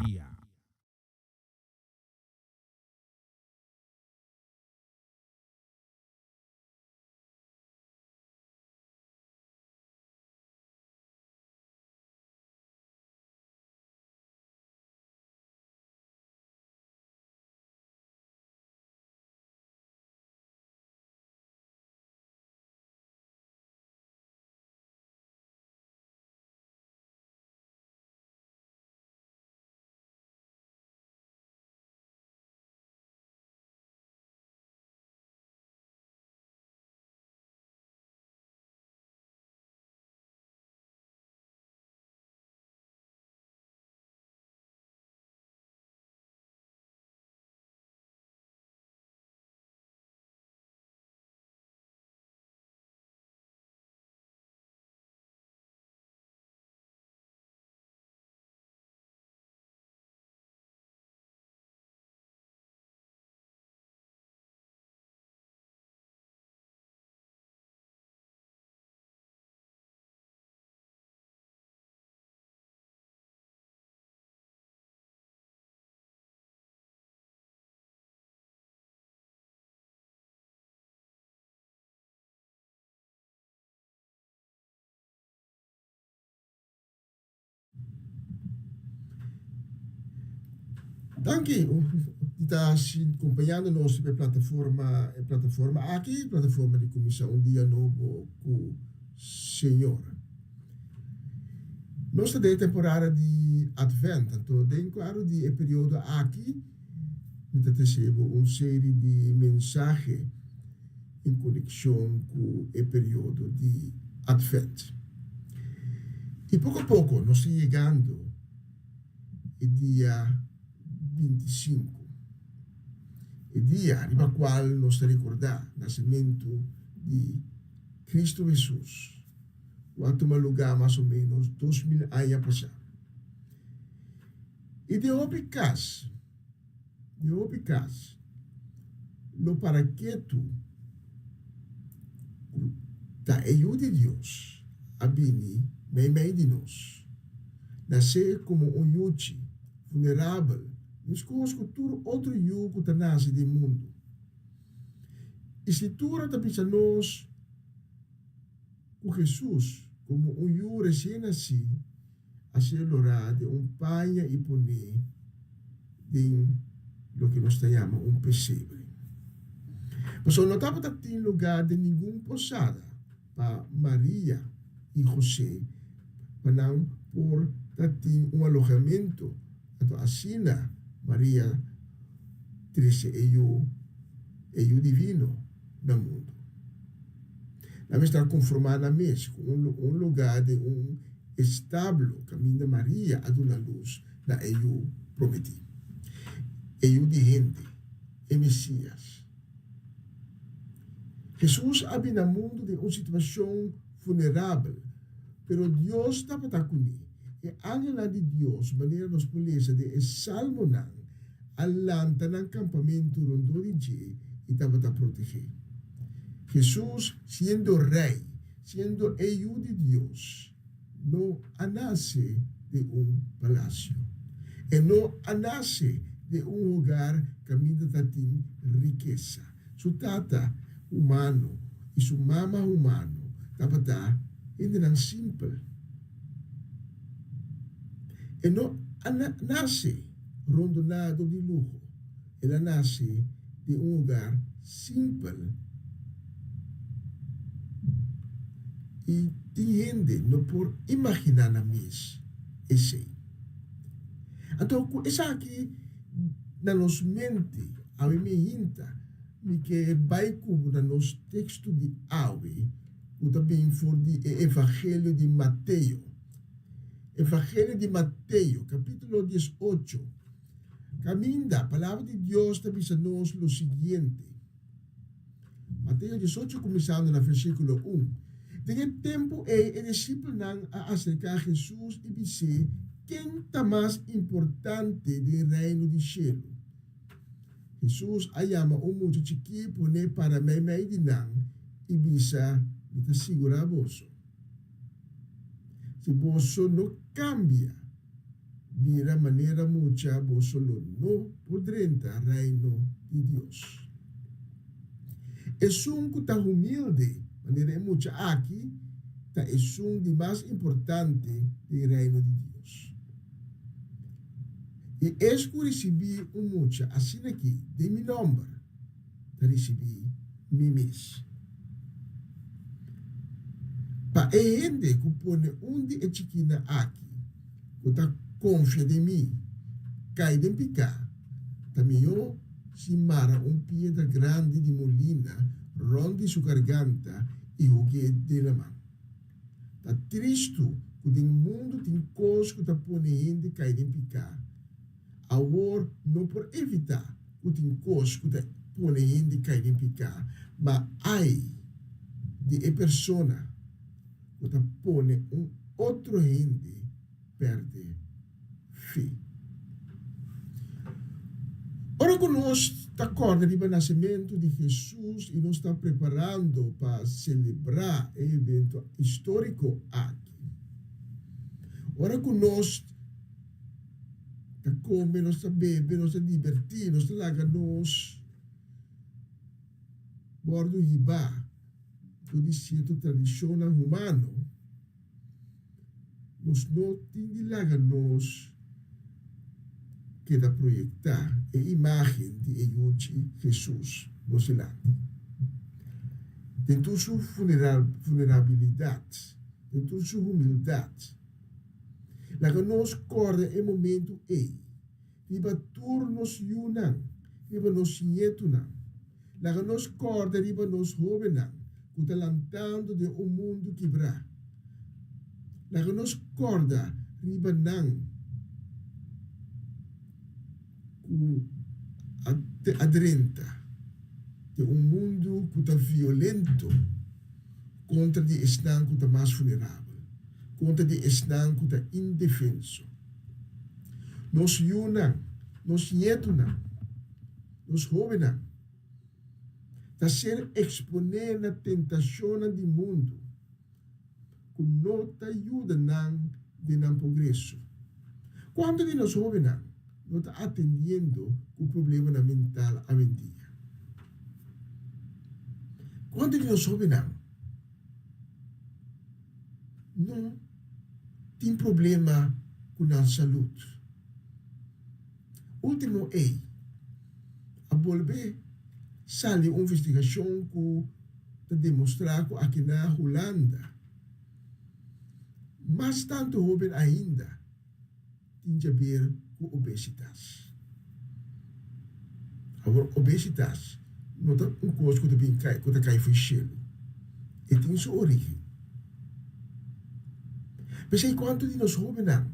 Danki di ta acompañando nos riba e plataforma e plataforma aki, plataforma di cuminsa un dia nobo cu Señor. Nos ta den e temporada di Advent, anto den cuadro di e periodo aki mi ta trece bo un serie di mensahe en konekshon ku e periodo di Atvènt. I poko a poko nos ta yegando e dia bintisinku, e dia riba kual nos ta rekordá nasementu di Kristu Hesus, ku a tuma lugá mas o ménos 2000 aña pasá. I den hopi kas, Den hopi kas lo para ketu ku ta e Yu di Dios a bini meimei di nos, nasé komo un yuchi vulnerabel meskos ku tur otro yu ku ta nase den mundu. E Skritura ta bisa nos ku Hesus, komo un yu resien nasí, a ser lorá den un paña i poné den loke nos ta yama un pesebre. Pasobra no tabata tin lugá den ningun posada pa Maria i José pa nan por ta tin un alohamentu. Anto asina Maria trese e yu, e yu divino, na mundu. Nan mester a konformá nan mes ku un lugá den un establo kaminda Maria a duna lus na e yu prometí, e Yu di hende, e Mesías. Hesus a bini na mundu den un situashon vulnerabel, pero Dios tabata kuné. E angelnan di Dios, manera nos por lesa den e Salmonan, a lanta nan kampamentu rondó di dje i tabata proteg'é. Hesus, siendo Rei, siendo e Yu di Dios, no a nase den un palasio. E no a nase den un hogar kaminda ta tin rikesa. Su tata humano i su mama humano tabata hendenan simpel. E no a nase rondonado di luho. El a nase den un hogar simpel i tin hende no por imaginá nan mes esei. Anto ku esaki na nos mente, awe mi hinta mi ke bai ku bo na nos teksto di awe ku ta bin for di e Evangelio di Mateo. Evangelio di Mateo, kapítulo 18. Caminda, Palabra di Dios ta bisa nos lo siguiente. Mateo 18 cuminsando na versículo 1. Den e tempu ei e disipelnan a acercá Jesús i bis'é, Ken ta mas importante den Reino di shelu? Jesús a yama un mucha chikí pon'é para meimei di nan i bisa, Mi ta sigurá boso. Si boso no kambia, bira manera mucha, boso lo no por drenta Reino di Dios. Esun ku ta humilde manera e mucha aki ta esun di mas importante den Reino di Dios. I es ku risibí un mucha asin'aki den mi nòmber, ta risibí mi mes. Pa e hende ku pone un di e chikinan aki ku ta konfia den mi kai den piká, ta mihó si mara un piedra grandi di molina rònt di su garganta i hog'é den laman. Ta tristu ku den mundu tin kos ku ta pone hende kai den piká. Awor no por evitá ku tin kos ku ta pone hende kai den piká, ma ai di e persona ku ta pone un otro hende pèrdè fe. Ora ku nos ta kòrda riba nasementu di Hesus i nos ta preparando pa selebrá e evento históriko aki, ora ku nos ta kome, nos ta bebe, nos ta dibertí, nos ta laga nos wòrdu hibá dor di sierto tradishonnan humano, nos no tin di laga nos keda proyektá e imágen di e Yuchi Hesus nos dilanti. Den tur su vulnerabilidat, den tur su humildat, Laga nos kòrda e momentu ei riba tur nos yunan, riba nos ñetunan. Laga nos kòrda riba nos hóbennan ku ta lantando den un mundu kibrá. Laga nos kòrda riba nan ku a drenta den un mundu ku ta violento kontra di esnan ku ta mas vulnerabel, kontra di esnan ku ta indefenso. Nos yunan, nos ñetunan, nos hóbennan ta ser eksponé na tentashonnan di mundu ku no ta yuda nan den nan progreso. Kuantu di nos hóbennan no ta atendiendo ku problemanan mental awendia? Kuantu di nos hóbennan no tin problema ku nan salud? Ultimo ei a bolbe sali un investigashon ku ta demostrá ku aki na Hulanda mas tantu hóben ainda tin djaber ku obesitas. Awor obesitas no ta un kos ku ta bin kai ku ta kai for shelu, e tin su origen. P'esei kuantu di nos hóbennan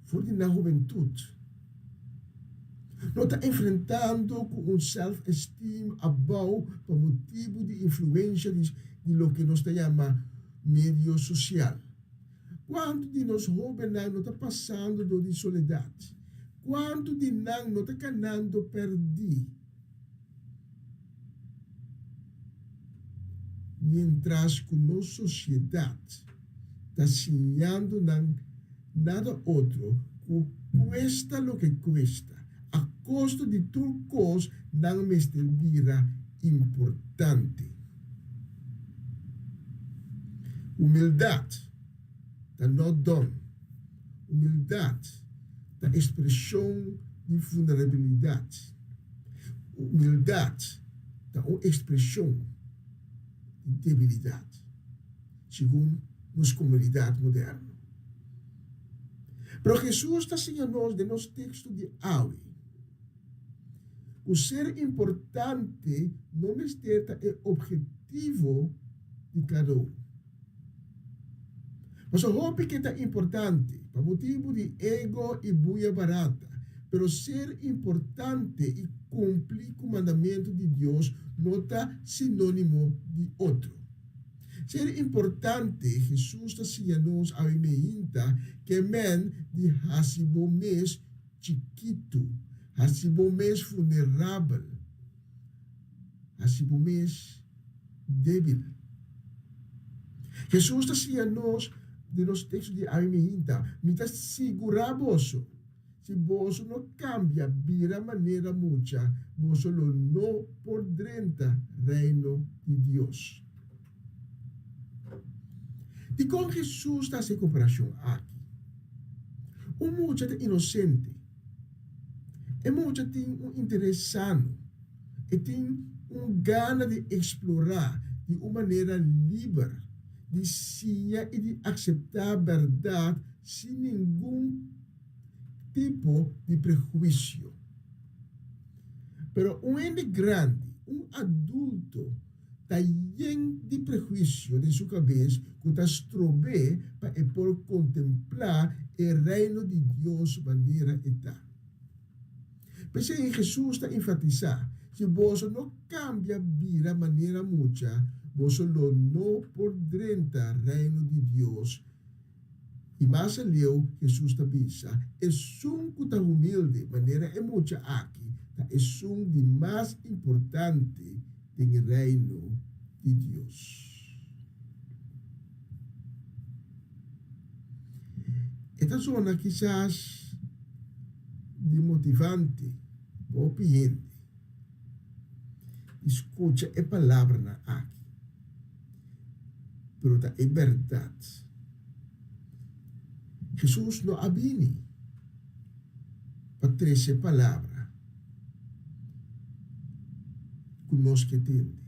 for di nan hubentut no ta enfrentando ku un self-esteem abou pa motibu di influensha di loke nos ta yama medio sosial. Kuantu di nos hóbennan no ta pasando dor di soledat? Kuantu di nan no ta kanando pèrdí? Miéntras ku nos sosiedat ta siñando nan nada otro ku kuesta loke kuesta, a kosto di tur kos nan mester bira importante. Humildat ta no don. Humildat ta ekspreshon di vulnerabilidat. Humildat ta un ekspreshon di debilidat, segun nos komunidat moderno. Pero Hesus ta siña nos den nos teksto di awe ku ser importante no mester ta e ophetivo di kada un. Pasobra hopi ke ta importante pa motibu di ego i buya barata, pero ser importante i kumpli ku mandamentu di Dios no ta sinónimo di otro. Ser importante, Hesus ta siña nos awe meinta ke men di hasi bo mes chikitu, hasi bo mes vulnerabel, hasi bo mes débil. Hesus ta siña nos den nos teksto di awe mihinta, Mi ta sigurá boso, si boso no kambia bira manera mucha, boso lo no por drenta Reino di Dios. Dikon Hesus ta hasi e komparashon aki? Un mucha ta inosente. E mucha tin un interes sano. E tin un gana di eksplorá di un manera liber, di siña i di akseptá bèrdat sin ningun tipo di prehuisio. Pero un hende grandi, un adulto, ta yen di prehuisio den su kabes ku ta strob'é pa e por kontemplá e Reino di Dios manera e ta. P'esei Hesus ta enfatisá, Si boso no kambia bira manera mucha, boso lo no por drenta Reino di Dios. I mas aleu Hesus ta bisa, Esun ku ta humilde manera e mucha aki ta esun di mas importante den e Reino di Dios. E ta zona kisas di motivante pa hopi hende di skucha e palabranan aki, pero ta e bèrdat. Hesus no a bini pa trese palabra ku nos ke tende,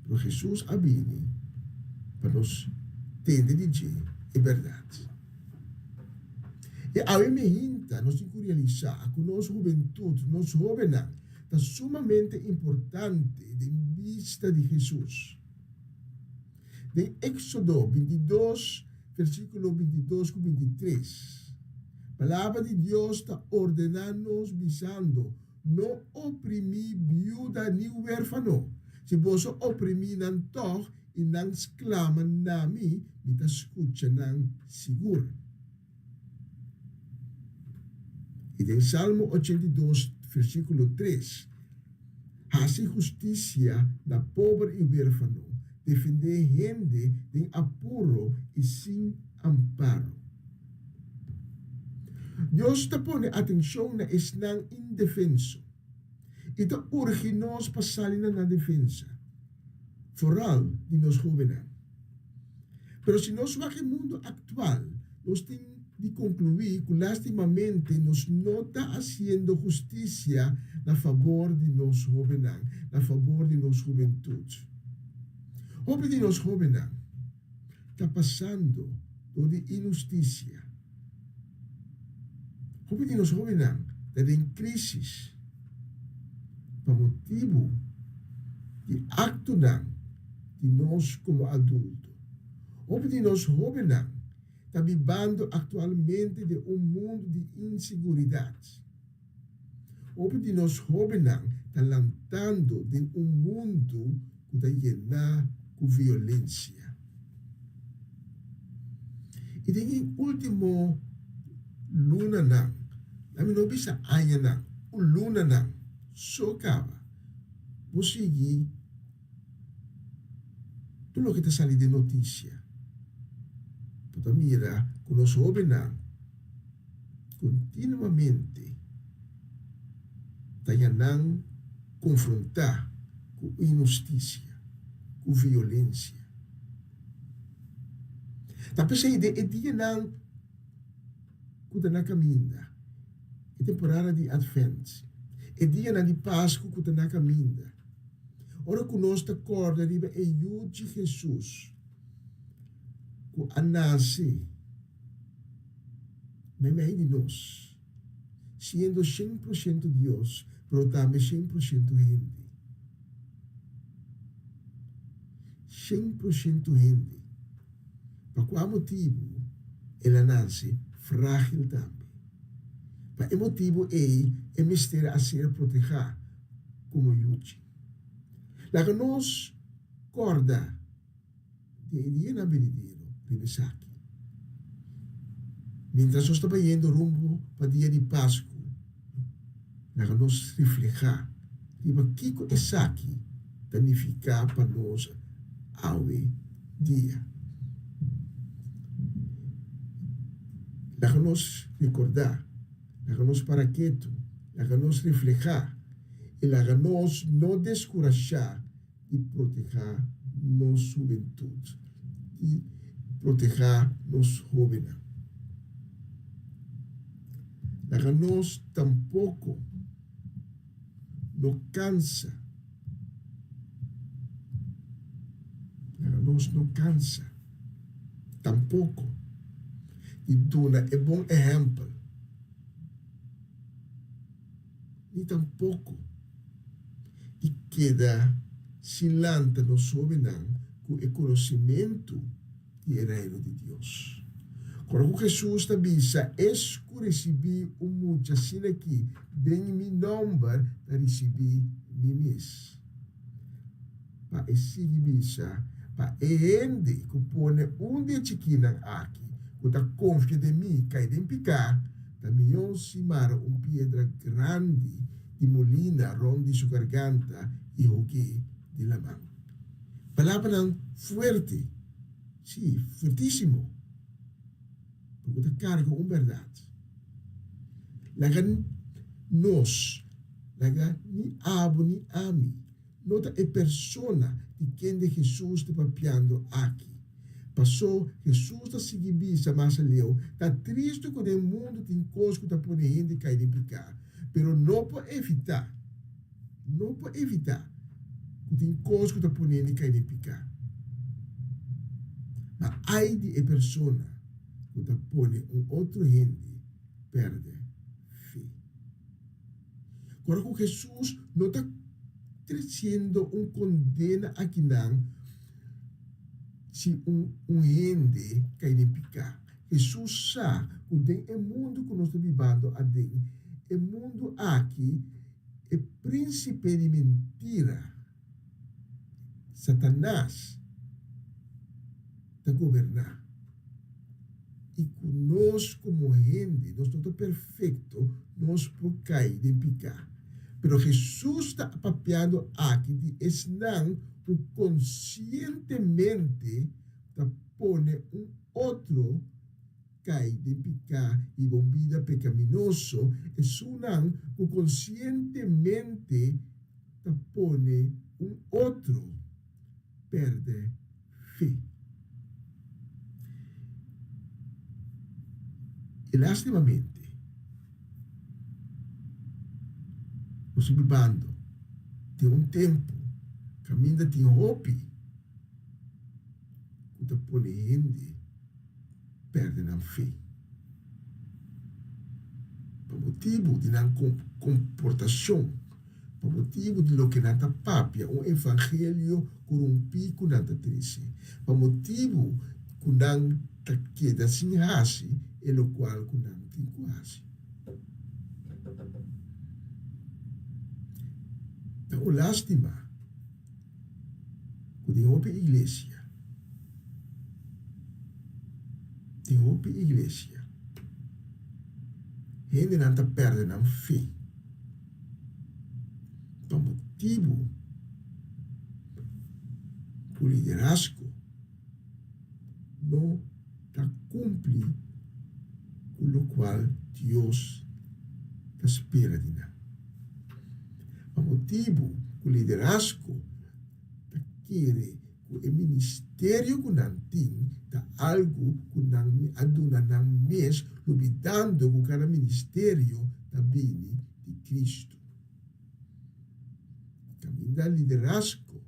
pero Hesus a bini pa nos tende di dje e bèrdat. E awe mehinta nos tin ku realisá ku nos hubentut, nos hóbennan, ta sumamente importante den bista di Hesus. Den Éksodo bintidos, versíkulo bintidos ku bintitres, Palabra di Dios ta ordená nos bisando, No oprimí biuda ni huérfano. Si boso oprimí nan tòg, i nan sklama na mi, mi ta skucha nan sigur. I den Salmo 82, versíkulo 3, Hasi hustisia na pober i wérfano, defendé hende den apuro i sin amparo. Dios ta pone atenshon na esnan indefenso i ta urgi nos pa sali na nan defensa. Foral di nos hóbennan. Pero si nos wak e mundu aktual, nos tin di konkluí ku lástimamente nos no ta hasiendo hustisia na fabor di nos hóbennan, na fabor di nos hubentut. Hopi di nos hóbennan ta pasando dor di inhustisia. Hopi di nos hóbennan ta den krísis pa motibu di aktonan di nos komo adulto. Hopi di nos hóbennan ta bibando aktualmente den un mundu di inseguridat. Hopi di nos hóbennan ta lantando den un mundu ku ta yená ku violensia. I den e último lunanan, la mi no bisa añanan, lunanan so kaba, bo sigui tur loke ta sali den notisia. Bo ta mira ku nos hóbennan kontinuamente ta ya nan konfrontá ku inhustisia, ku violensia. Ta p'esei den e dianan ku ta na kaminda, e temporada di Atvènt, e dianan di Pasku ku ta na kaminda, ora ku nos ta kòrda riba e Yu di Hesus ku a nase, Meimei di nos, siendo 100% Dios, pero tambe 100% hende. 100% hende. Pa kua motibu el a nase frágil tambe? Pa e motibu ei e mester a ser protehá komo yuchi. Laga nos kòrda. Di e dianan benidero riba esaki. Mientras nos ta bayendo rumbo pa dia di Pasku, laga nos reflehá riba kiko esaki ta nifiká pa nos awe dia. Laga nos rekordá, laga nos para ketu, laga nos reflehá i laga nos no deskurashá di protehá nos hubentut, di protehá nos hóbennan. Laga nos tampoko no kansa, laga nos no kansa tampoko di duna e bon ehèmpel, ni tampoko di keda sin lanta nos hóbennan ku e konosementu di e Reino di Dios. Ora ku Hesus ta bisa, Es ku risibí un mucha asina aki den mi nòmber ta risibí mi mes. Pa e sigui bisa, Pa e hende ku pone un di e chikinan aki ku ta konfia den mi kai den piká, ta mihó si mara un piedra grandi di molina rònt di su garganta i hog'é den laman. Palabranan fuerte, sí, fuertísimo, pero ku ta karga un bèrdat. Laga nos, laga ni abo ni ami no ta e persona di kende Hesus ta papiando aki. Pasó Hesus ta sigui bisa mas aleu, Ta tristu ku den mundu tin kos ku ta pone hende kai den piká, pero no por evitá. No por evitá ku tin kos ku ta pone mi kai den piká. Ma ai di e persona ku ta pone un otro hende pèrdè fe. Kòrda ku Hesus no ta tresiendo un kondena akinan si un hende kai den piká. Hesus sa ku den e mundu ku nos ta bibando aden, e mundu aki, E prínsipe di mentira, Satanas, ta goberná. I ku nos komo hende, nos no ta perfekto, nos por kai den piká. Pero Hesus ta papiando aki di esnan ku konsientemente ta pone un otro kai den piká i bon bida pekaminoso, esunnan ku konsientemente ta pone un otro pèrdè fe. I lástimamente, nos ta bibando den un tempu kaminda tin hopi ku ta pone hende pèrdè nan fe. Pa motibu di nan komportashon, pa motibu di loke nan ta papia, un evangelio korumpí ku nan ta trese, pa motibu ku nan ta keda sin hasi e lokual ku nan tin ku hasi. Ta un lástima ku den hopi iglesia, den hopi iglesia, hendenan ta pèrdè nan fe pa motibu ku liderazgo no ta kumpli ku lokual Dios ta spera di nan. Pa motibu ku liderazgo ta kere ku e ministerio ku nan tin ta algu ku nan a duna nan mes, lubidando ku kada ministerio ta bini di Kristu. Kaminda liderazgo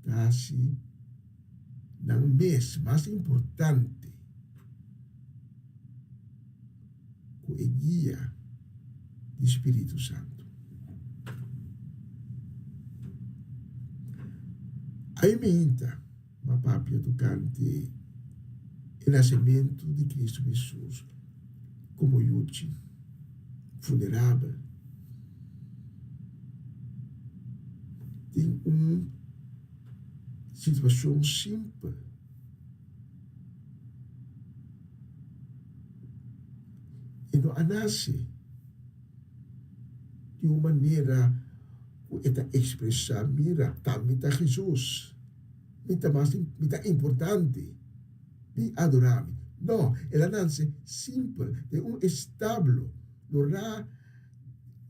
ta hasi nan mes mas importante ku e guia di spiritu santu. Ai minta m'a papia tokante e nasementu di Kristu Hesus komo yuchi vulnerabel. Tin un situashon simpel. E no a nase di un manera ku e ta ekspresá, Mira, ta mi ta Hesus, mi ta mas, mi ta importante. Bin adorá mi. No, el a nanse simpel, den un establo, lorá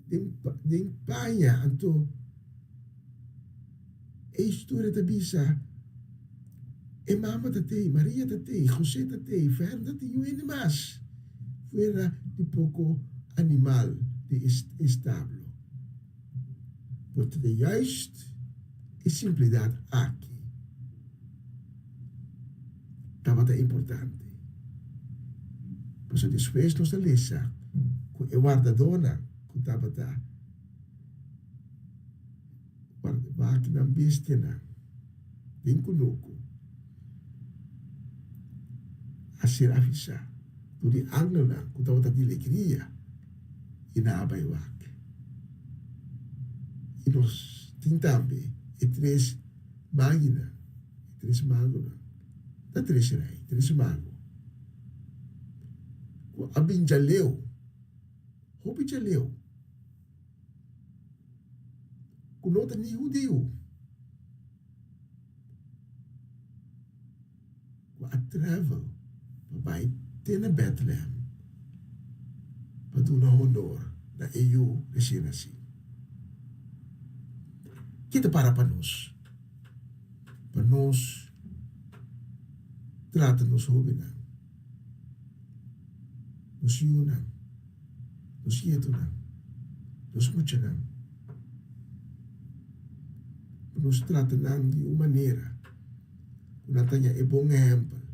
den den paña. Anto e historia ta bisa, e mama ta tei, Maria ta tei, José ta tei, Fernan ta tei, niun hende mas, fuera di poko animal den e establo. Por ta juist e simplidat aki tabata importante. Pasobra despues nos ta lesa ku e wardadónan ku tabata wak nan bestianan den kunuku a ser avisá dor di angelnan ku tabata di legria i nan a bai wak. I nos tin tambe e tres maginan, e tres magonan, ta tres rei, tres mago, ku a bin djaleu, hopi djaleu, ku no ta ni hudiu, ku a travel pa bai te na Bethlehem pa duna honor na e yu resien nasí. Ke ta para pa nos? Pa nos trata nos hóbennan, nos yunan, nos yetonan, nos muchanan, pa nos trata nan di un manera ku nan ta haña e bon ehèmpel,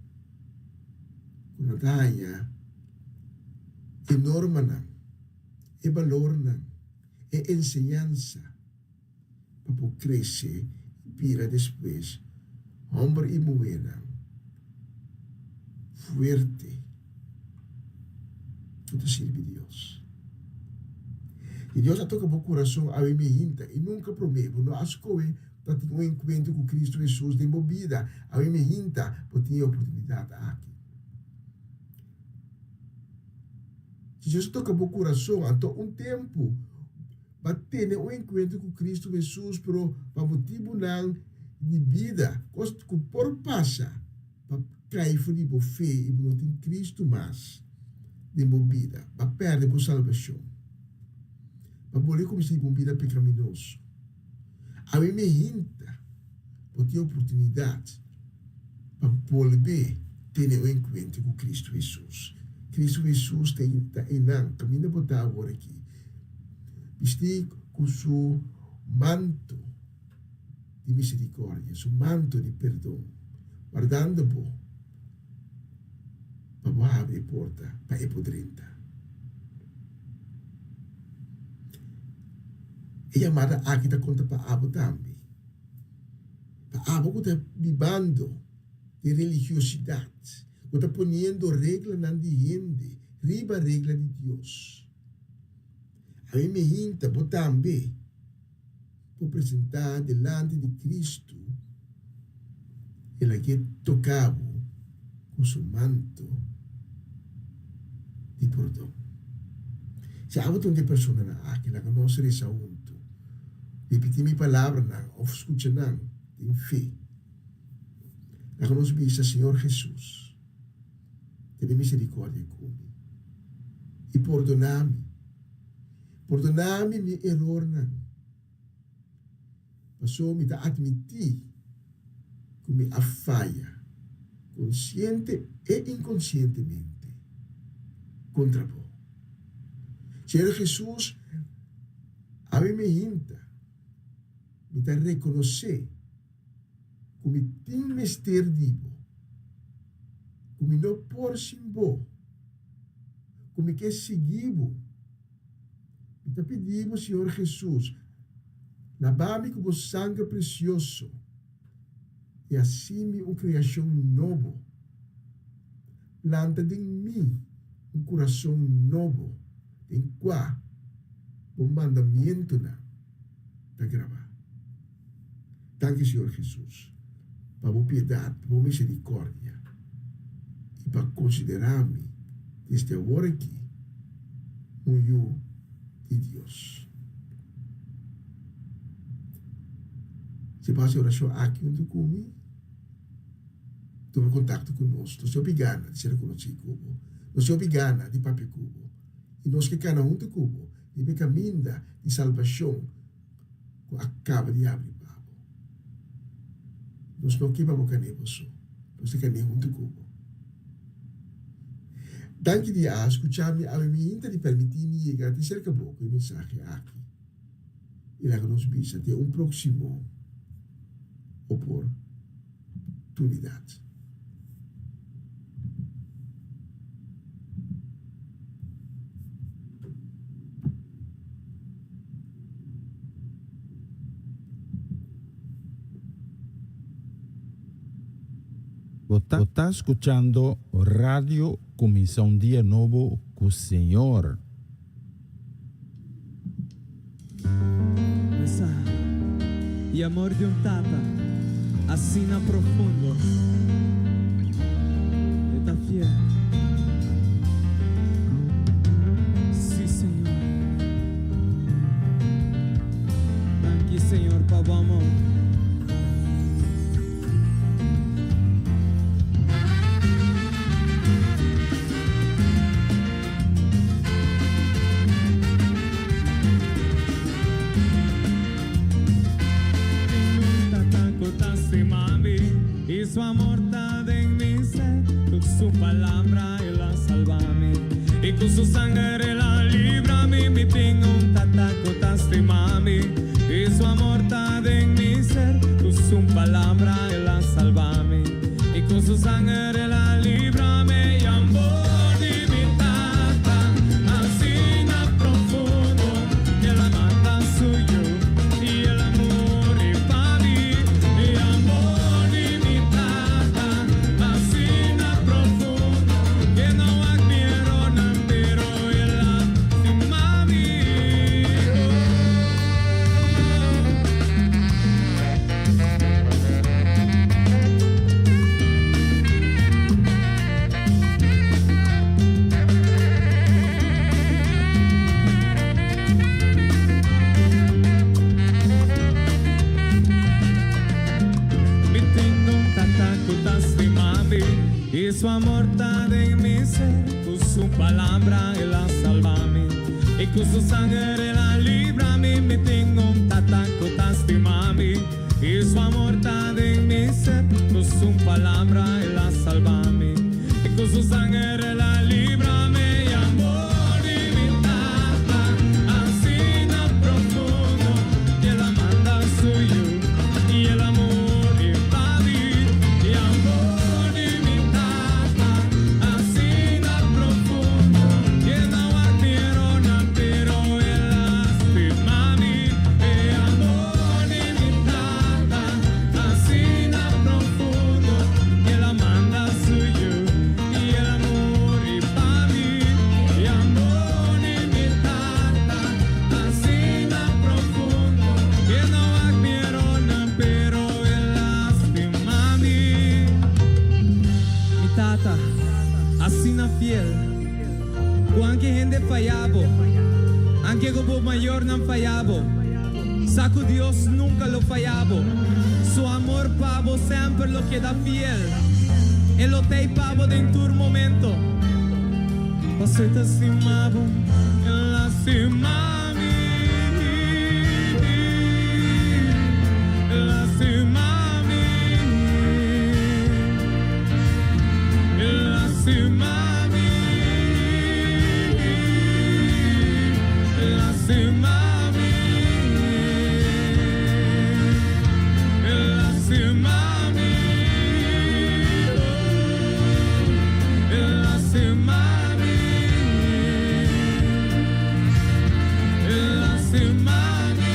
ku nan ta haña e normanan, e balornan, e enseñansa pa por krese i bira despues hòmber i muhénan fuerte ku ta sirbi Dios. I Dios a toka bo kurason awe mi hinta i nunka promé bo no a skohe pa tin un enkuentro ku Kristu Hesus den bo bida. Awe mi hinta bo tin e oportunidat aki. Si Dios a toka bo kurason, anto un tempu bo a tene un enkuentro ku Kristu Hesus, pero pa motibunan di bida, kos ku por pasa pa kai for di bo fe i bo no tin Kristu mas den bo bida, bo a pèrdè bo salbashon. Bo a bolbe kuminsá hiba un bida pekaminoso. Awe mi hinta bo tin oportunidat pa bolbe tene un enkuentro ku Kristu Hesus. Kristu Hesus ta einan kaminda bo ta awor aki, bistí ku su manto di misericordia, su manto di perdon, wardando bo pa bo habri e porta pa e por drenta. E yamada aki ta konta pa abo tambe. Pa abo ku ta bibando den religiosidat, ku ta poniendo reglanan di hende riba regla di Dios. Ami mi hinta bo tambe por presentá dilanti di Kristu, el a ke toká bo ku su manto di pordon. Si abo ta un di e personanan aki, laga nos resa huntu. Ripití mi palabranan òf skucha nan den fe. Laga nos bisa, Señor Hesus, tene miserikòrdia ku mi i pordoná mi. Pordoná mi mi erornan, pasobra mi ta atmití ku mi a faya, konsiente e inkonsientemente, kontra bo. Señor Hesus, awe mi hinta, mi ta rekonosé ku mi tin mester di bo, ku mi no por sin bo. Ku mi ke sigui bo. Mi ta pidi bo, Señor Jesus, laba mi ku bo sanger presioso i hasi mi un kreashon nobo. Planta den mi un kurason nobo den kua bo mandamientonan ta grabá. Danki, Señor Jesus, pa bo piedat, pa bo misericordia i pa considerá mi desde awor aki un yu di Dios. Si bo hasi oracion aki huntu cu mi, Tuma kontakto ku nos. Nos tin hopi gana di ser konosí ku bo. Nos tin hopi gana di papia ku bo. I nos ke kana huntu ku bo riba e kaminda di salbashon ku a kaba di abri pa bo. Nos no ke pa bo kané bo so. Nos ta kané huntu ku bo. Danki di a skucha mi awe mi hinta di permití mi yega te serka bo ku e mensahe aki. I laga nos bisa te un próksimo oportunidat. Bo ta skuchando Radio Kuminsá un Dia Nobo ku Señor. Mesa y amor di un tata asina profundo E ta fiel Si Señor Danki Señor pa bo amor. Y su amor ta den mi ser, con su palabra él a salva mi. Y con su sangre él a libra mi, mi tin un tata cu ta stima mi. Y su amor ta den mi ser, con su palabra él a salva mi. Y con su sangre él a libra mi. Y amor di mi tata, asina profundo, el a mata su yu y el a muri pa mi. Y amor di mi tata, asina profundo, e no a admiro nan, pero el a stima mi. Mi tin un tata cu ta stima mi y su amor ta den mi ser. Cu su palabra el a salba mi y cu su sangre el a libra mi. Mi tin un tata cu ta stima mi y su amor ta den mi ser. Cu su palabra el a salba mi y cu su sangre el a libra mi. Y amor di mi tata asina profundo el a manda su yu y el a muri pa mi. Y amor di mi tata asina profundo e no a admiro nan, pero el a stima mi. E amor di mi tata asina profundo el a manda su yu y el a muri pa mi. E amor di mi tata asina profundo e no a admiro nan, pero el a stima mi. Mi tata asina fiel cu aunke hende faya bo, aunke cu bo mayornan faya bo, sa cu Dios nunca lo faya bo. Su amor pa bo semper lo keda fiel. E lo t'ey pa bo den tur momento. Paso e ta stima bo, el a stima mi. El a stima mi. El a stima mi. El a stima mi. El a stima mi. El a stima mi. El a stima mi.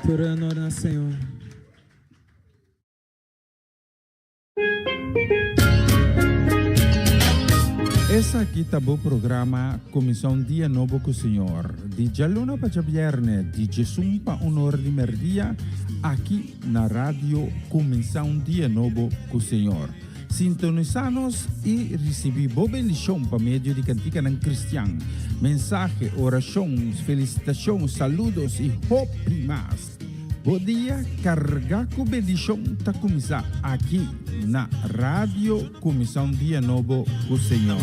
Tur honor na Señor. Esaki ta bo programa Kuminsá un Dia Nobo ku Señor, di djaluna pa djabièrnè di djesun pa un or di mèrdia, aki na Radio Kuminsá un Dia Nobo ku Señor. Sintonisá nos i risibí bo bendishon pa medio di kantikanan kristian, mensahe, orashon, felisitashon, saludos i hopi mas. Bo dia kargá ku bendishon ta kuminsá aki na Radio Kuminsá un Dia Nobo ku Señor.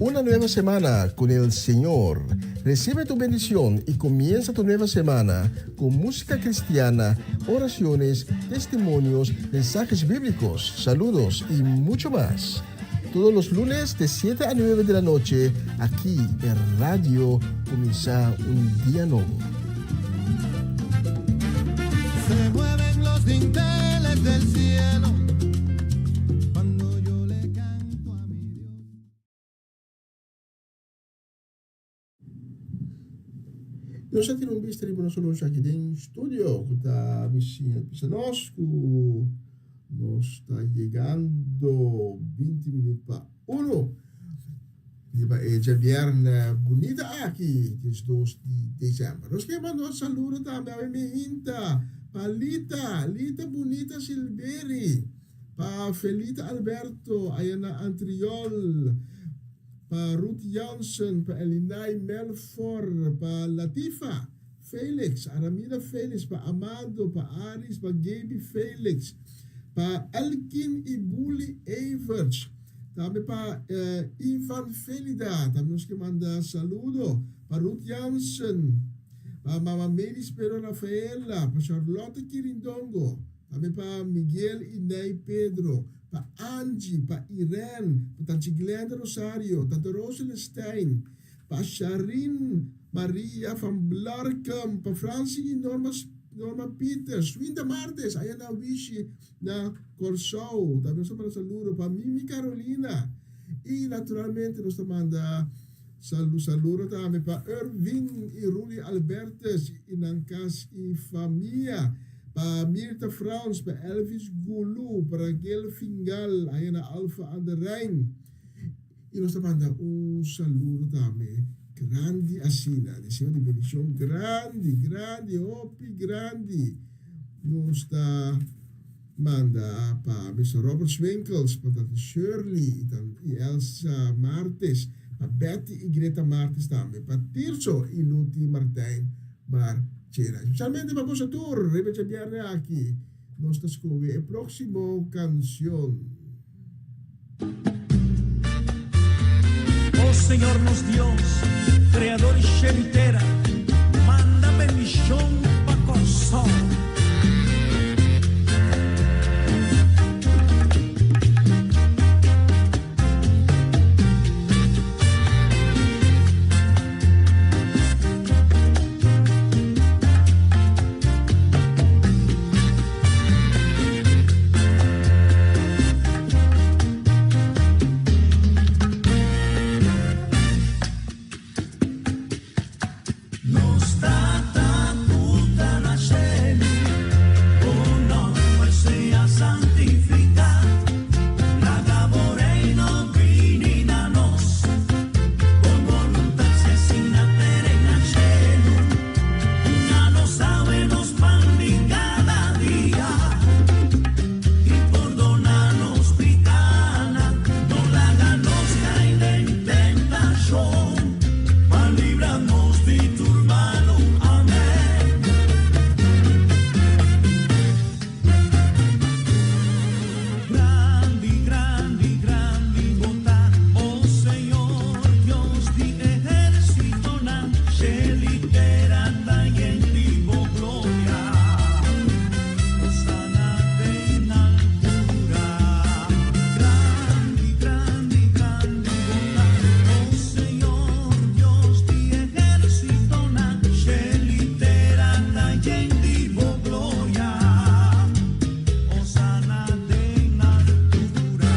Una nueva semana con el Señor. Recibe tu bendición y comienza tu nueva semana con música cristiana, oraciones, testimonios, mensajes bíblicos, saludos y mucho más. Todos los lunes de 7 a 9 de la noche, aquí en Radio Comienza un Día Nuevo. Se mueven los dinteles del cielo cuando yo le canto a mi Dios. Nos a tira un bista riba nos olosho aki den studio ku ta bisiña bisa nos ku nos ta yegando 20 minuut pa uno riba e djabièrnè bunita aki, 12 di december. Nos ke manda un saludo tambe awe mi hinta pa Lita, Lita Bunita Silberi, pa Felita Alberto aya na Antriol, pa Ruth Jansen, pa Elinay Melfor, pa Latifa Felix, Aramida Felix, pa Amado, pa Aris, pa Gaby Felix, pa Elkin y Bully Everts, tambe pa Ivan Felida, tambe nos ke manda saludo, pa Ruth Jansen, pa Mama Melis Pedro Rafaela, pa Charlotte Kirindongo, tambe pa Miguel y Ney Pedro, pa Angie, pa Irene, pa Tanchi Glenda Rosario, Tante Roselestein, pa Sharin Maria van Blarkum, pa Francie y Norma, Norma Peters, Swinda Martes, aya na Wishi na Kòrsou. Tambe nos ta manda saludo pa Mimi Carolina. Y naturalmente nos ta manda salu, saludo tambe pa Erwin y Rudy Albertus y nan kas y famia. Pa Mirta Frans, pa Elvis Gulu, pa Raquel Fingal, aya na Alphen aan de Rijn. Y nos ta manda un saludo tambe grandi asina, deseo di bendicion grandi, grandi, hopi grandi. Nos ta manda pa Mister Robert Swinkels, pa Tante Shirley y Elsa Martes, pa Betty y Greta Martes tambe, pa Tirso y Luti Martijn Marchena. Especialmente pa boso tur, riba djabierne aki nos ta scoge e proximo cancion. Oh Señor nos Dios, Creador di shelu i tera, manda bendishon pa Kòrsou. Nos Tata ku ta na shelu, bo nòmber sea santifiká, laga bo reino bini na nos, bo boluntat sea hasi na tera i na shelu. Duna nos awe nos pan di kada dia, i pordona nos pikánan, no laga nos kai den tentashon, ma libra nos di tur malu. Amèn. Grandi, grandi, grandi bo ta, o Señor, Dios di ehérsitonan, shelu i tera ta yen di bo gloria. Hosana den altura. Grandi, grandi, grandi bo ta, o Señor, Dios di ehérsitonan, shelu i tera ta yen di bo gloria. Hosana den altura.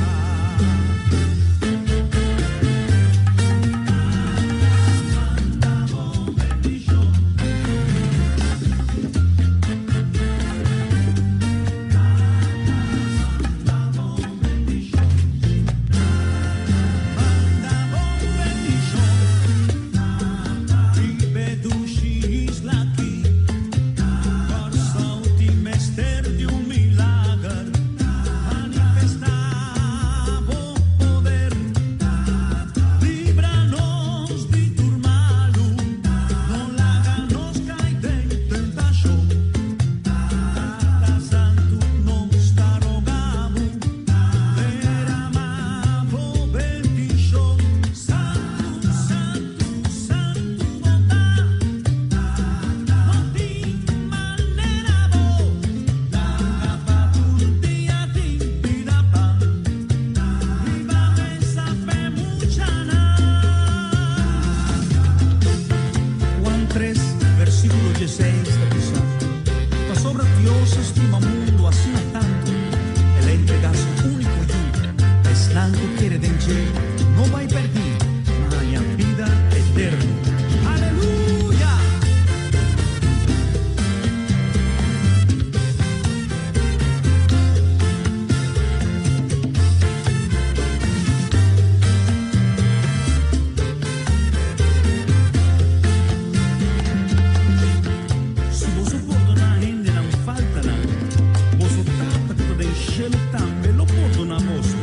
dje no bai pèrdí, ma haña bida eterno. Aleluya! Si boso pordoná hende nan faltanan, boso Tata ku ta den shelu tambe lo pordoná boso.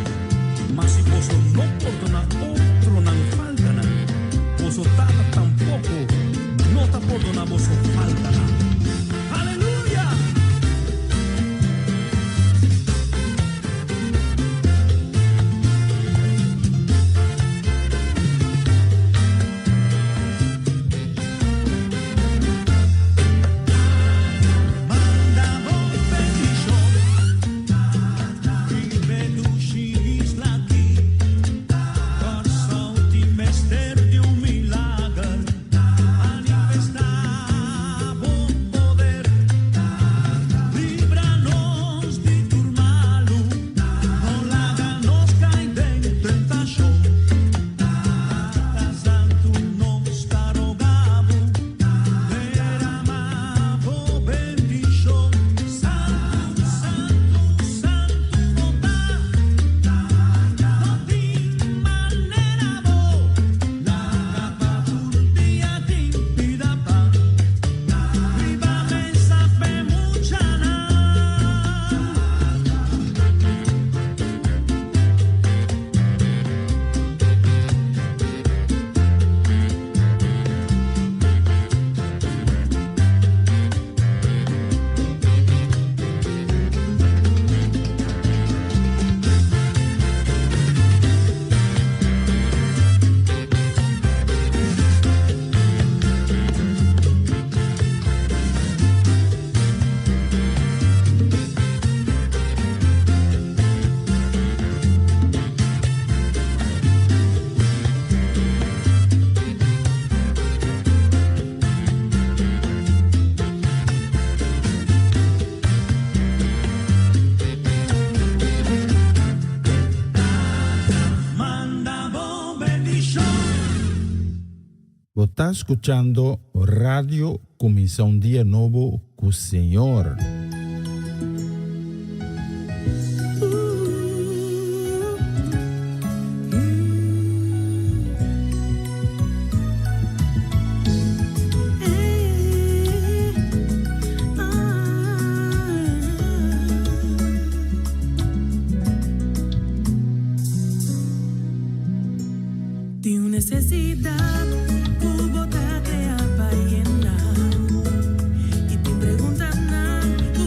Ma si boso no pordoná otro nan faltanan, boso Tata tampoko no ta pordoná boso faltanan. Aleluya! Manda bo bendishon riba e dushi isla aki. Kòrsou tin mester di un milager. Manifestá bo poder. Libra nos di tur malu. No laga nos kai den tentashon. Tata Santu nos ta roga bo, derama bo bendishon. Santu, santu, santu bo ta, no tin manera bo. Laga pa tur dia tin pida pan, riba mesa p'e muchanan. Manda bo bendishon. Bo ta skuchando Radio Kuminsá un Dia Nobo ku Señor. Tin un nesesidat ku bo ta krea pa yena i tin preguntanan ku.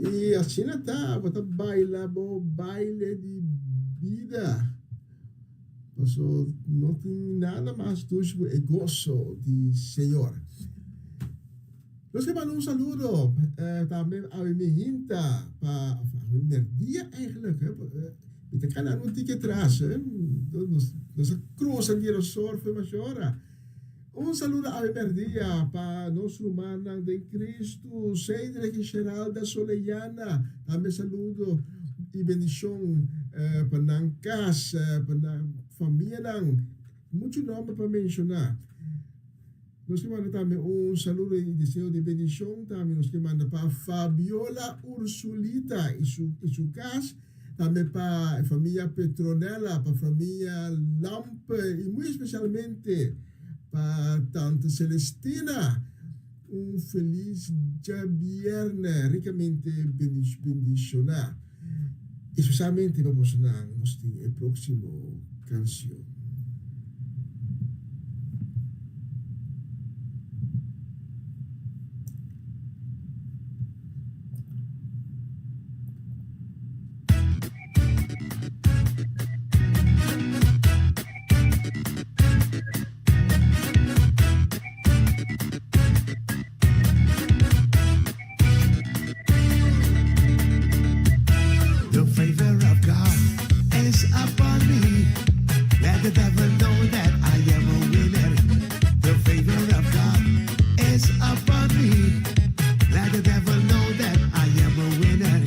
I asina ta, bo ta baila bo baile di bida. Paso no tin nada mas dushi ku e goso di Señor. Nos ke manda un saludo tambe awe mi hinta pa awe merdia eigenlijk mi ta kana un tiki atras nos nos a cruza di Rosor for mashora. Un saludo awe merdia pa nos rumannan den Cristo Cedric y Sheralda Soleyana tambe saludo y bendicion pa nan cas pa nan famianan mucho nomber pa menciona. Nos ke manda tambe un saludo y deseo di bendicion tambe nos ke manda pa Fabiola Ursulita y su y su cas, tambe pa e familia Petronella, pa familia Lampe y muy especialmente pa tante Celestina. Un feliz djabierne ricamente bendiciona. Especialmente pa bosonan nos tin e proximo cancion. The favor of God is upon me. Let the devil know that I am a winner. The favor of God is upon me. Let the devil know that I am a winner.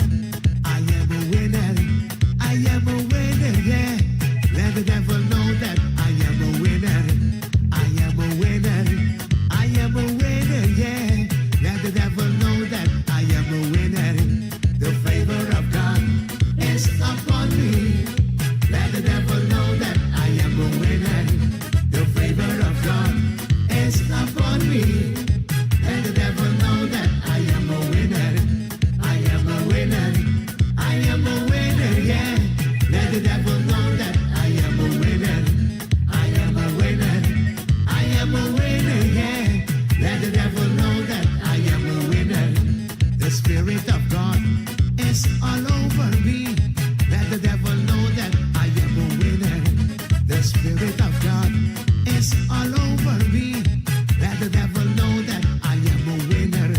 I am a winner. I am a winner, yeah. Let the devil know that I am a winner. I am a winner. I am a winner, yeah. Let the devil know that I am a winner. The favor of God is upon me. Let the devil know that I am a winner. The favor of God is upon me. Let the devil know that I am a winner. I am a winner. I am a winner, yeah. Let the devil know that I am a winner. I am a winner. I am a winner, yeah. Let the devil know that I am a winner. The Spirit of God is all over me. Let the devil know that I am a winner. The Spirit of God is all over me. Let the devil know that I am a winner.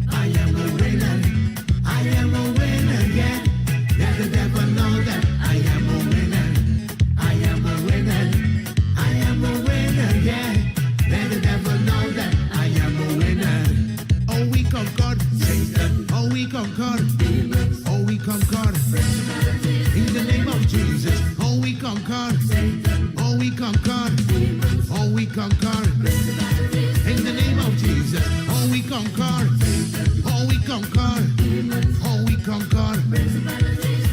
I am a winner. I am a winner, yeah. Let the devil know that I am a winner. I am a winner. I am a winner, yeah. Let the devil know that I am a winner. Oh, we conquer Satan. Oh, we conquer demons. Oh, we conquer in the name of Jesus. Oh, we conquer Satan. Oh, we conquer demons. Oh, we conquer in the name of Jesus. Oh, we conquer Satan. Oh, we conquer demons. Oh, we conquer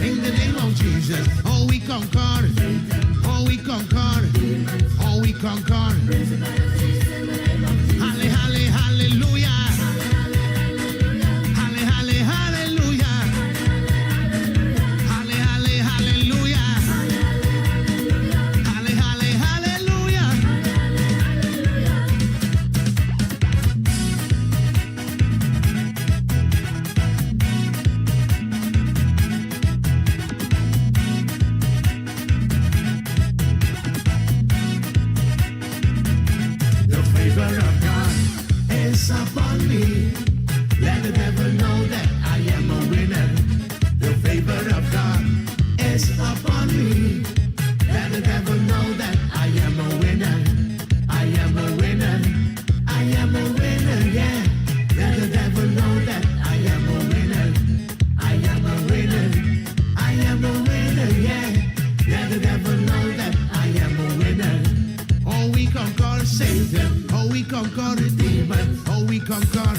in the name of Jesus. Oh, we conquer Satan. Oh, we conquer demons. Oh, we conquer. Halle, halle, hallelujah. Halle, halle, hallelujah. Halle, halle, hallelujah. Halle, halle, hallelujah. The favor of God is upon me. Let the devil know that I am a winner. The favor of God is upon me. Let the devil know that I am a winner. I am a winner. I am a winner, yeah. Let the devil know that I am a winner. I am a winner. I am a winner, yeah. Let the devil know that I am a winner. Oh, we conquer Satan. Oh, we conquer the demon. Oh, we conquer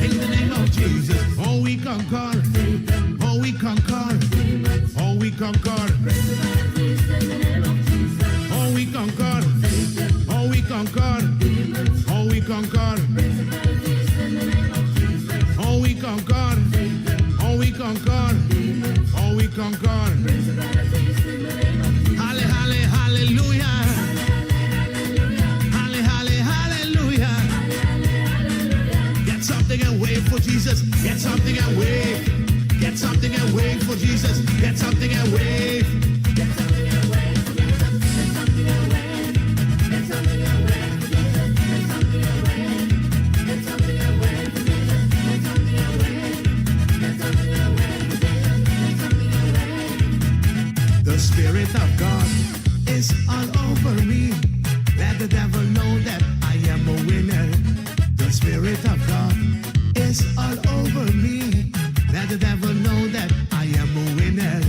in the name of Jesus. Oh, we conquer. Oh, we conquer. Oh, we conquer. Oh, we conquer. Oh, we conquer. Oh, we conquer. Oh, we conquer. Oh, we conquer. Oh, we conquer. Halle, halle, hallelujah. Halle, halle, hallelujah. Get something and wait for Jesus. Jesus. Get something and wave. Get something and wave for Jesus. Get something and wave. Get something and wave for Jesus. Get something and wave. Get something and wave for Jesus. Get something and wave. Get something and wave for Jesus. Get something and wave. Get something and wave for Jesus. Get something and wave. The Spirit of God is all over me. Let the devil know that I am a winner. The Spirit of God is all over me. Let the devil know that I am a winner.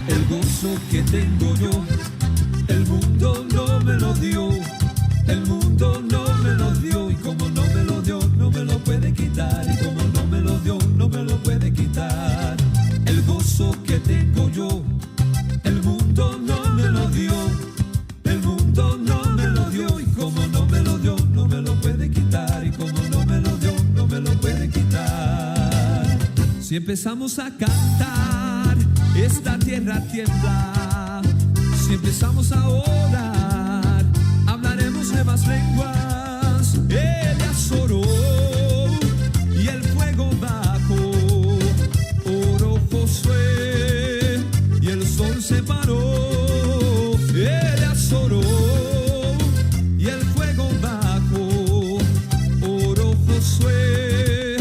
El gozo que tengo yo, el mundo no me lo dio. El mundo no me lo dio y como no me lo dio, no me lo puede quitar. Y como no me lo dio, no me lo puede quitar. El gozo que tengo yo, el mundo no me lo dio. El mundo no me lo dio y como no me lo dio, no me lo puede quitar. Y como no me lo dio, no me lo puede quitar. Si empezamos a cantar, esta tierra tiembla. Si empezamos a orar, hablaremos nuevas lenguas. Elías oró y el fuego bajó. Oró Josué y el sol se paró. Elías oró y el fuego bajó. Oró Josué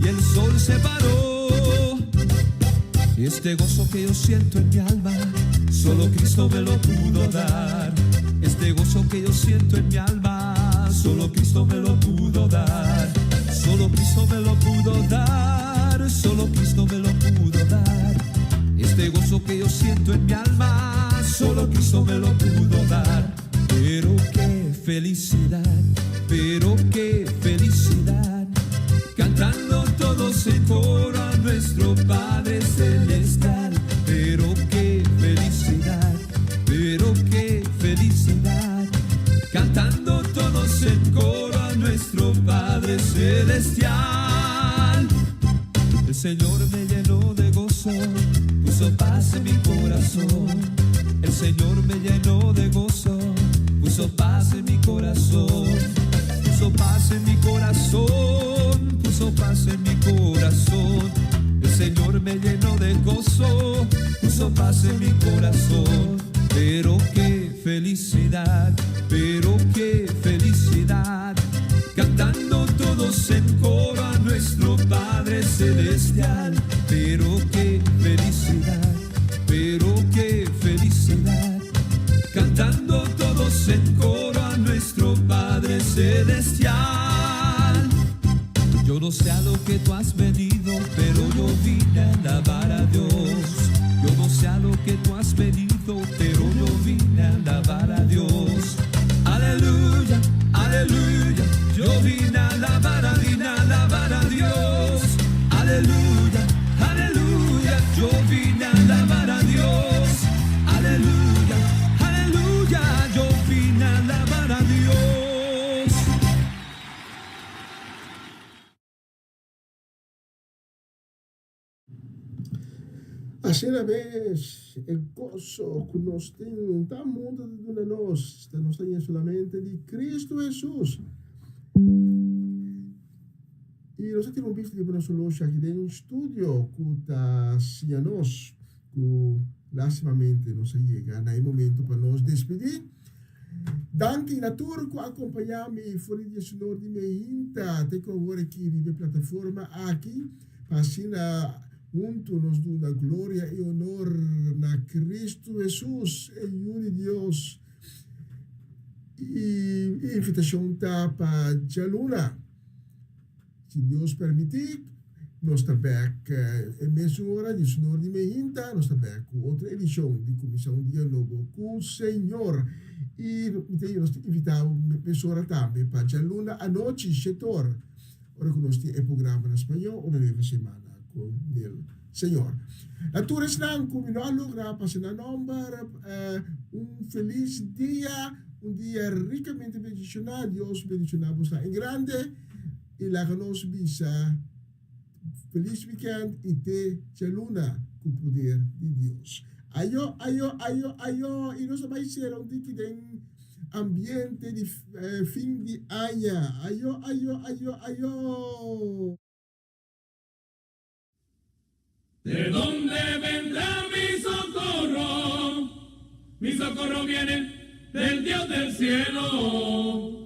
y el sol se paró. Este gozo que yo siento en mi alma, solo Cristo me lo pudo dar. Este gozo que yo siento en mi alma, solo Cristo me lo pudo dar. Solo Cristo me lo pudo dar, solo Cristo me lo pudo dar. Este gozo que yo siento en mi alma, solo Cristo me lo pudo dar. Pero qué felicidad, pero qué felicidad. Cantando todos en coro a nuestro Padre Celestial. Pero qué felicidad, pero qué felicidad. Cantando todos en coro a nuestro Padre Celestial. El Señor me llenó de gozo, puso paz en mi corazón. El Señor me llenó de gozo, puso paz en mi corazón. Puso paz en mi corazón, puso paz en mi corazón. El Señor me llenó de gozo, puso paz en mi corazón. Pero qué felicidad, pero qué felicidad. Cantando todos en coro a nuestro Padre Celestial. Pero qué felicidad, pero qué felicidad. Cantando todos en coro a nuestro Padre Celestial. Yo no sé a lo que tú has venido, pero yo vine a alabar a Dios. Yo no sé a lo que tú has venido, pero yo vine a alabar a Dios. Aleluya, aleluya, yo vine a alabar, a, vine a alabar a Dios. Aleluya, aleluya, yo vine a alabar a Dios. Aleluya, aleluya, yo vine a alabar a Dios. Asina mes, e goso ku nos tin ta mundu ta duna nos, ta nos ta haña solamente di Kristu Hesus. I nos a tira un bista riba nos solushi aki den studio ku ta siña nos ku lastimamente nos a yega na e momento pa nos despedí. Danki na tur ku a kompañá mi for di diesunor di meinta te ku awor aki riba e plataforma aki pa asina huntu nos duna gloria i honor na Kristu Hesus, e Yu di Dios. I e invitashon ta pa djaluna. Si Dios permití, nos ta bèk e mesun ora, diesunor di meinta, nos ta bèk ku otro edishon di Kuminsá un Dia Nobo ku Señor. I mi ta nos ta invitá bo mesora tambe pa djaluna anochi, shetor, ora ku nos tin e programa na spañó, Una Nueva Semana con el Señor. Na tur esnan ku mi no a logra pasa nan nòmber, un felis dia, un dia rikamente bendishoná. Dios bendishoná bosnan en grande. I laga nos bisa. Felis weekend i te djaluna ku poder di Dios. Ayo, ayo, ayo, ayo i nos a bai sera un tiki den ambiente di fin di aña. Ayo, ayo, ayo, ayo. De dónde vendrá mi socorro? Mi socorro viene del Dios del cielo.